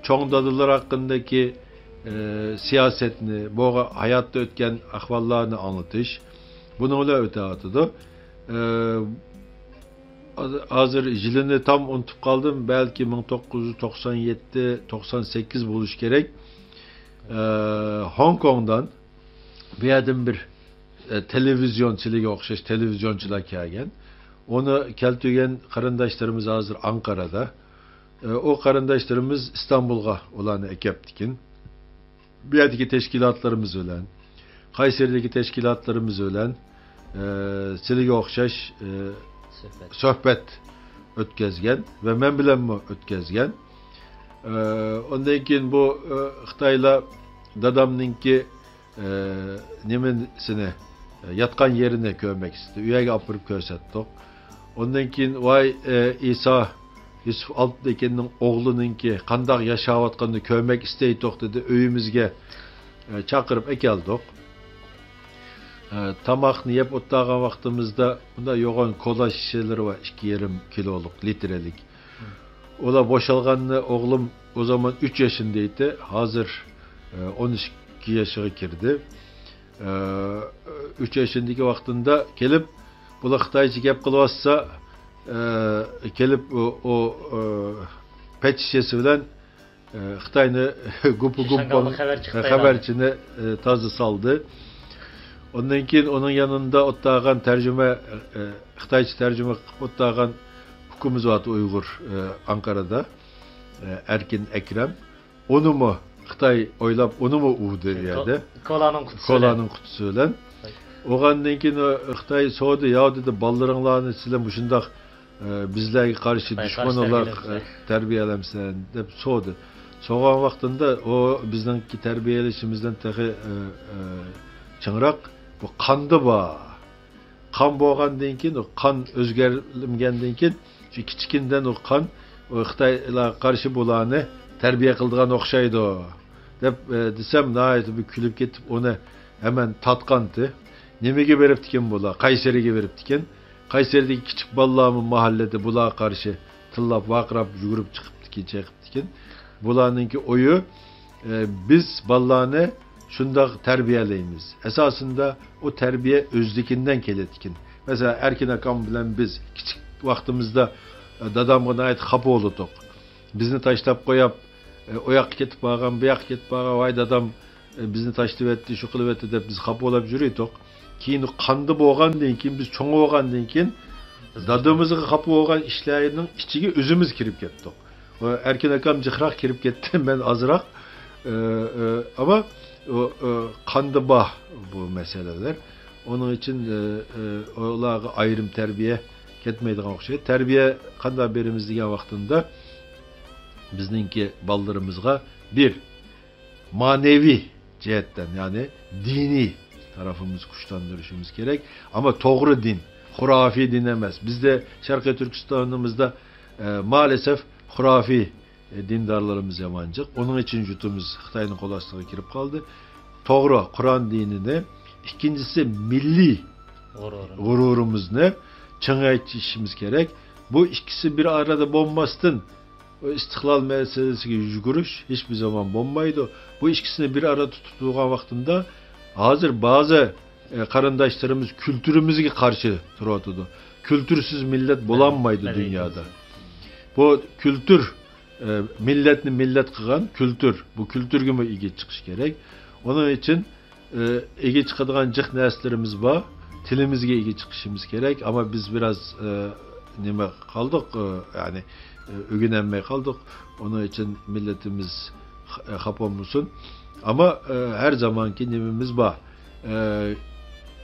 چوڭ دادىلار ھەققىدىكى، ئە، سىياسەتنى، بۇ ھاياتتا ئۆتكەن ئەھۋاللارنى ئاڭلىتىش، بۇنىڭ بىلەن ئۆتۈۋاتىدۇ. ئە، ھازىر يىلىنى تام ئۇنتۇپ قالدىم، بەلكى مىڭ توققۇز يۈز توقسان يەتتە، توقسان سەككىز بولۇشى كېرەك. ئە، خوڭكوڭدىن بۇ يەردىن بىر، ئە، تېلېۋىزىيون، سىلىگە ئوخشاش تېلېۋىزىيونچىلار كەلگەن. ئۇنى كەلتۈرگەن قېرىنداشلىرىمىز ھازىر ئانقارىدا. ئە، ئۇ قېرىنداشلىرىمىز ئىستانبۇلغا ئۇلارنى ئەكەپتىكىن. بۇ يەردىكى تەشكىلاتلىرىمىز بىلەن، قەيسەردىكى تەشكىلاتلىرىمىز بىلەن، ئە، سىلىگە ئوخشاش، ئە، سۆھبەت. سۆھبەت ئۆتكەزگەن ۋە مەن بىلەنمۇ ئۆتكەزگەن. ئە، ئۇندىن كېيىن بۇ، ئە، خىتايلار دادامنىڭكى ئە، نېمىسىنى، ياتقان يېرىنى كۆرمەك ئىستىدى. ئۇ يەرگە ئاپىرىپ كۆرسەتتۇق. ئۇندىن كېيىن، ۋاي، ئە، ئىسا يۈسۈپ ئالپتېكىننىڭ ئوغلىنىڭكى قانداق ياشاۋاتقىنىنى كۆرمەك ئىستەيتتۇق، دېدى. ئۆيىمىزگە، ئە، چاقىرىپ ئەكەلدۇق. ئە، تاماقنى يەپ ئولتۇرغان ۋاقتىمىزدا، بۇندا يوغان كولا شىشىلىرى بار، ئىككى يېرىم كىلولۇق، لىترلىك. ئۇلار بوشالغاننى ئوغلۇم ئۇ زامان ئۈچ ياشىندا ئىدى، ھازىر، ئە، ئون ئىككى ياشىغا كىردى. ئە، ئۈچ ياشىندىكى ۋاقتىندا كېلىپ، بۇلار خىتايچە گەپ قىلىۋاتسا، ئە، كېلىپ ئۇ، ئۇ، ئە، پەت شىشەسى بىلەن ئە، خىتاينى گۇپپا گۇپپا شاڭگالدا خەۋەرچى قىلىپ، خەۋەرچىنى، ئە، تازا سالدى. ئۇندىن كېيىن ئۇنىڭ يېنىدا ئولتۇرغان تەرجىمە، ئە، خىتايچە تەرجىمە قىلىپ ئولتۇرغان ئۇكىمىز بار ئۇيغۇر، ئە، ئانقارىدا، ئە، ئەركىن ئەكرەم. ئۇنىمۇ خىتاي ئويلاپ، ئۇنىمۇ ئۇردى ئۇ يەردە. كولانىڭ قۇتىسى بىلەن. كولانىڭ قۇتىسى بىلەن. ئۇرغاندىن كېيىن ئۇ خىتاي سورىدى، ياۋ دېدى، بالىلىرىڭلارنى سىلەر مۇشۇنداق ئە، بىزلەرگە قارشى دۈشمەن ئولاق، ئە، تەربىيەلەمسەن دەپ سورىدى. سورىغان ۋاقتىمدا ئۇ بىزنىڭكى تەربىيەلىشىمىزدىن تېخى، ئە، ئە، چىڭراق، بۇ قاندا بار. قان بولغاندىن كېيىن، ئۇ قان ئۆزگەرمىگەندىن كېيىن، شۇ كىچىكىندىن ئۇ قان، ئۇ خىتايلارغا قارشى بۇلارنى تەربىيە قىلىدىغان ئوخشايدۇ، دەپ، ئە، دېسەم، ناھايىتى بىر كۈلۈپ كېتىپ، ئۇنى ھەمەن تارتقانتى. نېمىگە بېرىپتىكىن بۇلار؟ قەيسەرىگە بېرىپتىكىن. قەيسەردىكى كىچىك بالىلارمۇ ماھاللىدە بۇلارغا قارشى تىللاپ، ۋارقىراپ، يۈگۈرۈپ چىقىپتىكىن، چېقىپتىكىن. بۇلارنىڭكى ئويى، ئە، بىز بالىلارنى شۇنداق تەربىيەلەيمىز. ئاساسىندا ئۇ تەربىيە ئۆزلۈكىدىن كېلىدىكەن. مەسىلەن، ئەركىن ئاكام بىلەن بىز كىچىك ۋاقتىمىزدا، ئە، دادامغا ناھايىتى خاپا بولاتتۇق. بىزنى تاشلاپ قويۇپ، ئە، ئۇ ياققا كېتىپ بارغان، بۇ ياققا كېتىپ بارغان، ۋاي دادام، ئە، بىزنى تاشلىۋەتتى، شۇ قىلىۋەتتى دەپ بىز خاپا بولۇپ يۈرەتتۇق. كېيىن قاندا بولغاندىن كېيىن، بىز چوڭ بولغاندىن كېيىن، دادىمىزغا خاپا بولغان ئىشلارنىڭ ئىچىگە ئۆزىمىز كىرىپ كەتتۇق. ئەركىن ئاكام جىقراق كىرىپ كەتتى، مەن ئازراق. ئە، ئە، ئەمما ئۇ، ئە، قاندا بار بۇ مەسىلىلەر. ئۇنىڭ ئۈچۈن، ئە، ئە، ئۇلارغا ئايرىم تەربىيە كەتمەيدىغان ئوخشايدۇ. تەربىيە قانداق بېرىمىز دېگەن ۋاقتىمدا، بىزنىڭكى بالىلىرىمىزغا بىر، مەنىۋى جەھەتتىن، يەنى دىنىي تەرىپىمىزنى كۈچلەندۈرۈشىمىز كېرەك. ئەمما توغرا دىن، خۇرافىي دىن ئەمەس. بىزدە شەرقىي تۈركىستانىمىزدا، ئە، مائەلەسەف خۇرافىي، ئە، دىندارلىرىمىز يامان جىق. ئۇنىڭ ئۈچۈن يۇرتىمىز خىتاينىڭ قول ئاستىغا كىرىپ قالدى. توغرا، قۇرئان دىنىنى، ئىككىنچىسى مىللىي غۇرۇرىمىزنى چىڭايتىشىمىز كېرەك. بۇ ئىككىسى بىر ئارىدا بولماستىن، ئىستىقلال مەسىلىسىگە يۈگۈرۈش ھېچبىر زامان بولمايدۇ. بۇ ئىككىسىنى بىر ئارىدا تۇتۇپ تۇرغان ۋاقتىمدا، ھازىر بەزى، ئە، قېرىنداشلىرىمىز كۈلتۈرىمىزگە قارشى تۇرۇۋاتىدۇ. كۈلتۈرسىز مىللەت بولالمايدۇ دۇنيادا. بۇ كۈلتۈر، ئە، مىللەتنى مىللەت قىلغان كۈلتۈر. بۇ كۈلتۈرگىمۇ ئىگە چىقىش كېرەك. ئۇنىڭ ئۈچۈن ئى، ئىگە چىقىدىغان جىق نەرسىلىرىمىز بار. تىلىمىزگە ئىگە چىقىشىمىز كېرەك. ئەمما بىز بىراز، ئى، نېمە قالدۇق، ئى، يەنى، ئى، ئۆگىنەلمەي قالدۇق. ئۇنىڭ ئۈچۈن مىللىتىمىز خ-، خاپا بولمىسۇن. ئەمما، ئى، ھەر زامانكى نېمىمىز بار. ئى،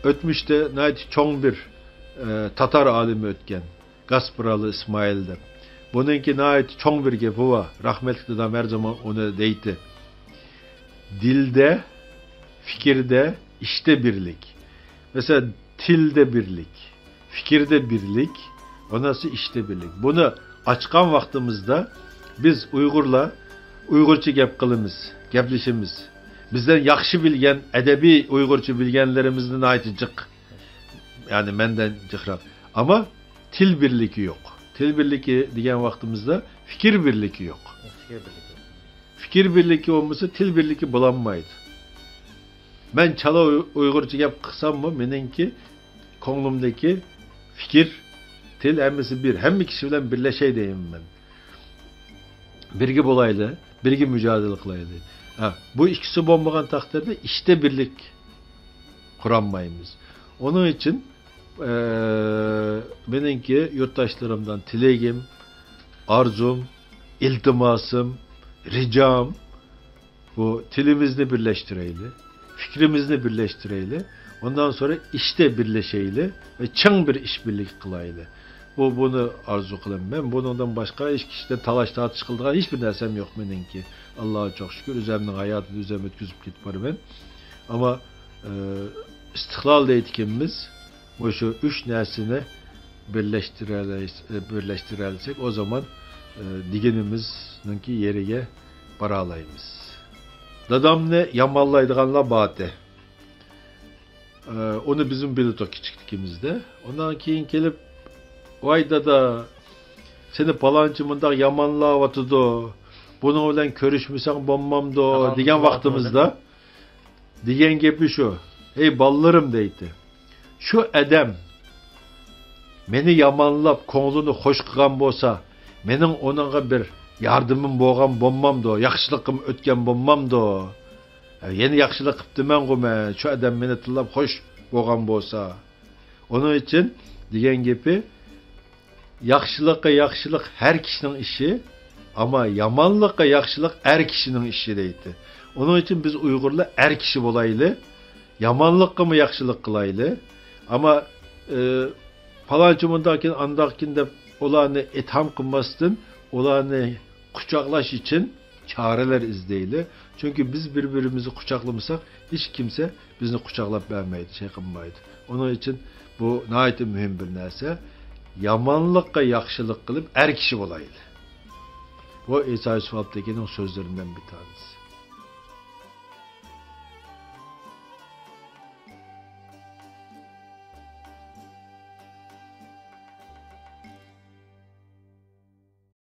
ئۆتمۈشتە ناھايىتى چوڭ بىر، ئى، تاتار ئالىمى ئۆتكەن. گاسپىرالى ئىسمائىل دەپ. بۇنىڭكى ناھايىتى چوڭ بىر گېپى بار. رەھمەتلىك دادام ھەر زامان ئۇنى دەيتتى. دىلدە، پىكىردە، ئىشتە بىرلىك. مەسىلەن، تىلدە بىرلىك، پىكىردە بىرلىك، ئاندىن ئىشتە بىرلىك. بۇنى ئاچقان ۋاقتىمىزدا بىز ئۇيغۇرلار ئۇيغۇرچە گەپ قىلىمىز، گەپلىشىمىز. بىزدىن ياخشى بىلگەن، ئەدەبىي ئۇيغۇرچە بىلگەنلىرىمىزنى ناھايىتى جىق. يەنى مەندىن جىقراق. ئەمما تىل بىرلىكى يوق. تىل بىرلىكى دېگەن ۋاقتىمىزدا پىكىر بىرلىكى يوق. پىكىر بىرلىكى يوق. پىكىر بىرلىكى بولمىسا، تىل بىرلىكى بولالمايدۇ. مەن چالا ئۇي-، ئۇيغۇرچە گەپ قىلساممۇ، مېنىڭكى كۆڭلۈمدىكى پىكىر، تىل ھەممىسى بىر. ھەممە كىشى بىلەن بىرلىشەي دەيمەن مەن. بىرگە بولايلى، بىرگە مۇجادىلە قىلايلى. ھە، بۇ ئىككىسى بولمىغان تەقدىردە ئىشتە بىرلىك قۇرالمايمىز. ئۇنىڭ ئۈچۈن، ئە، مېنىڭكى يۇرتداشلىرىمدىن تىلىگىم، ئارزۇم، ئىلتىماسىم، رىجام، بۇ تىلىمىزنى بىرلەشتۈرەيلى، پىكرىمىزنى بىرلەشتۈرەيلى، ئۇندىن سورا ئىشتە بىرلىشەيلى ۋە چىڭ بىر ئىش بىرلىكى قىلايلى. بۇ، بۇنى ئارزۇ قىلىمەن. مەن بۇنىڭدىن باشقا ھېچ كىشىدىن تالاش-تارتىش قىلىدىغان ھېچبىر نەرسەم يوق مېنىڭكى. ئاللاغا چوڭ شۈكۈر، ئۆزەمنىڭ ھاياتىنى ئۆزەم ئۆتكۈزۈپ كېتىپ بارىمەن. ئەمما، ئى، ئىستىقلال دەيدىكەنمىز، مۇشۇ ئۈچ نەرسىنى بىرلەشتۈرەلەيس-، ئى، بىرلەشتۈرەلىسەك، ئۇ زامان، ئى، دېگىنىمىزنىڭكى يېرىگە بارالايمىز. دادامنى يامانلايدىغانلار بارتى. ئە، ئۇنى بىزمۇ بىلىدۇق كىچىكلىكىمىزدە. ئۇنىڭ كېيىن كېلىپ، ۋاي دادا، سېنى پالانچى مۇنداق يامانلاۋاتىدۇ، بۇنىڭ بىلەن كۆرۈشمىسەڭ بولمامدۇ، دېگەن ۋاقتىمىزدا دېگەن گېپى شۇ، ئەي بالىلىرىم دەيتتى. شۇ ئادەم مېنى يامانلاپ، كۆڭلىنى خوش قىلغان بولسا، مېنىڭ ئۇنىڭغا بىر ياردىمىم بولغان بولمامدۇ، ياخشىلىقىم ئۆتكەن بولمامدۇ؟ يەنە ياخشىلىق قىپتىمەنغۇ مەن، شۇ ئادەم مېنى تىللاپ خوش بولغان بولسا. ئۇنىڭ ئۈچۈن دېگەن گېپى، ياخشىلىققا ياخشىلىق ھەر كىشىنىڭ ئىشى، ئەمما يامانلىققا ياخشىلىق ئەر كىشىنىڭ ئىشى دەيتتى. ئۇنىڭ ئۈچۈن بىز ئۇيغۇرلار ئەر كىشى بولايلى، يامانلىققىمۇ ياخشىلىق قىلايلى. ئەمما، ئى، پالانچى مۇنداقكىن، ئانداقكىن دەپ ئۇلارنى ئىتتىھام قىلماستىن، ئۇلارنى قۇچاقلاش ئۈچۈن چارىلەر ئىزدەيلى. چۈنكى بىز بىر-بىرىمىزنى قۇچاقلىمىساق، ھېچ كىمسە بىزنى قۇچاقلاپ بەرمەيدۇ، چېقىنمايدۇ. ئۇنىڭ ئۈچۈن بۇ ناھايىتى مۇھىم بىر نەرسە. يامانلىققا ياخشىلىق قىلىپ، ئەر كىشى بولايلى. بۇ ئىسا يۈسۈپ ئاپتىكىنىڭ سۆزلىرىدىن بىر تانىسى.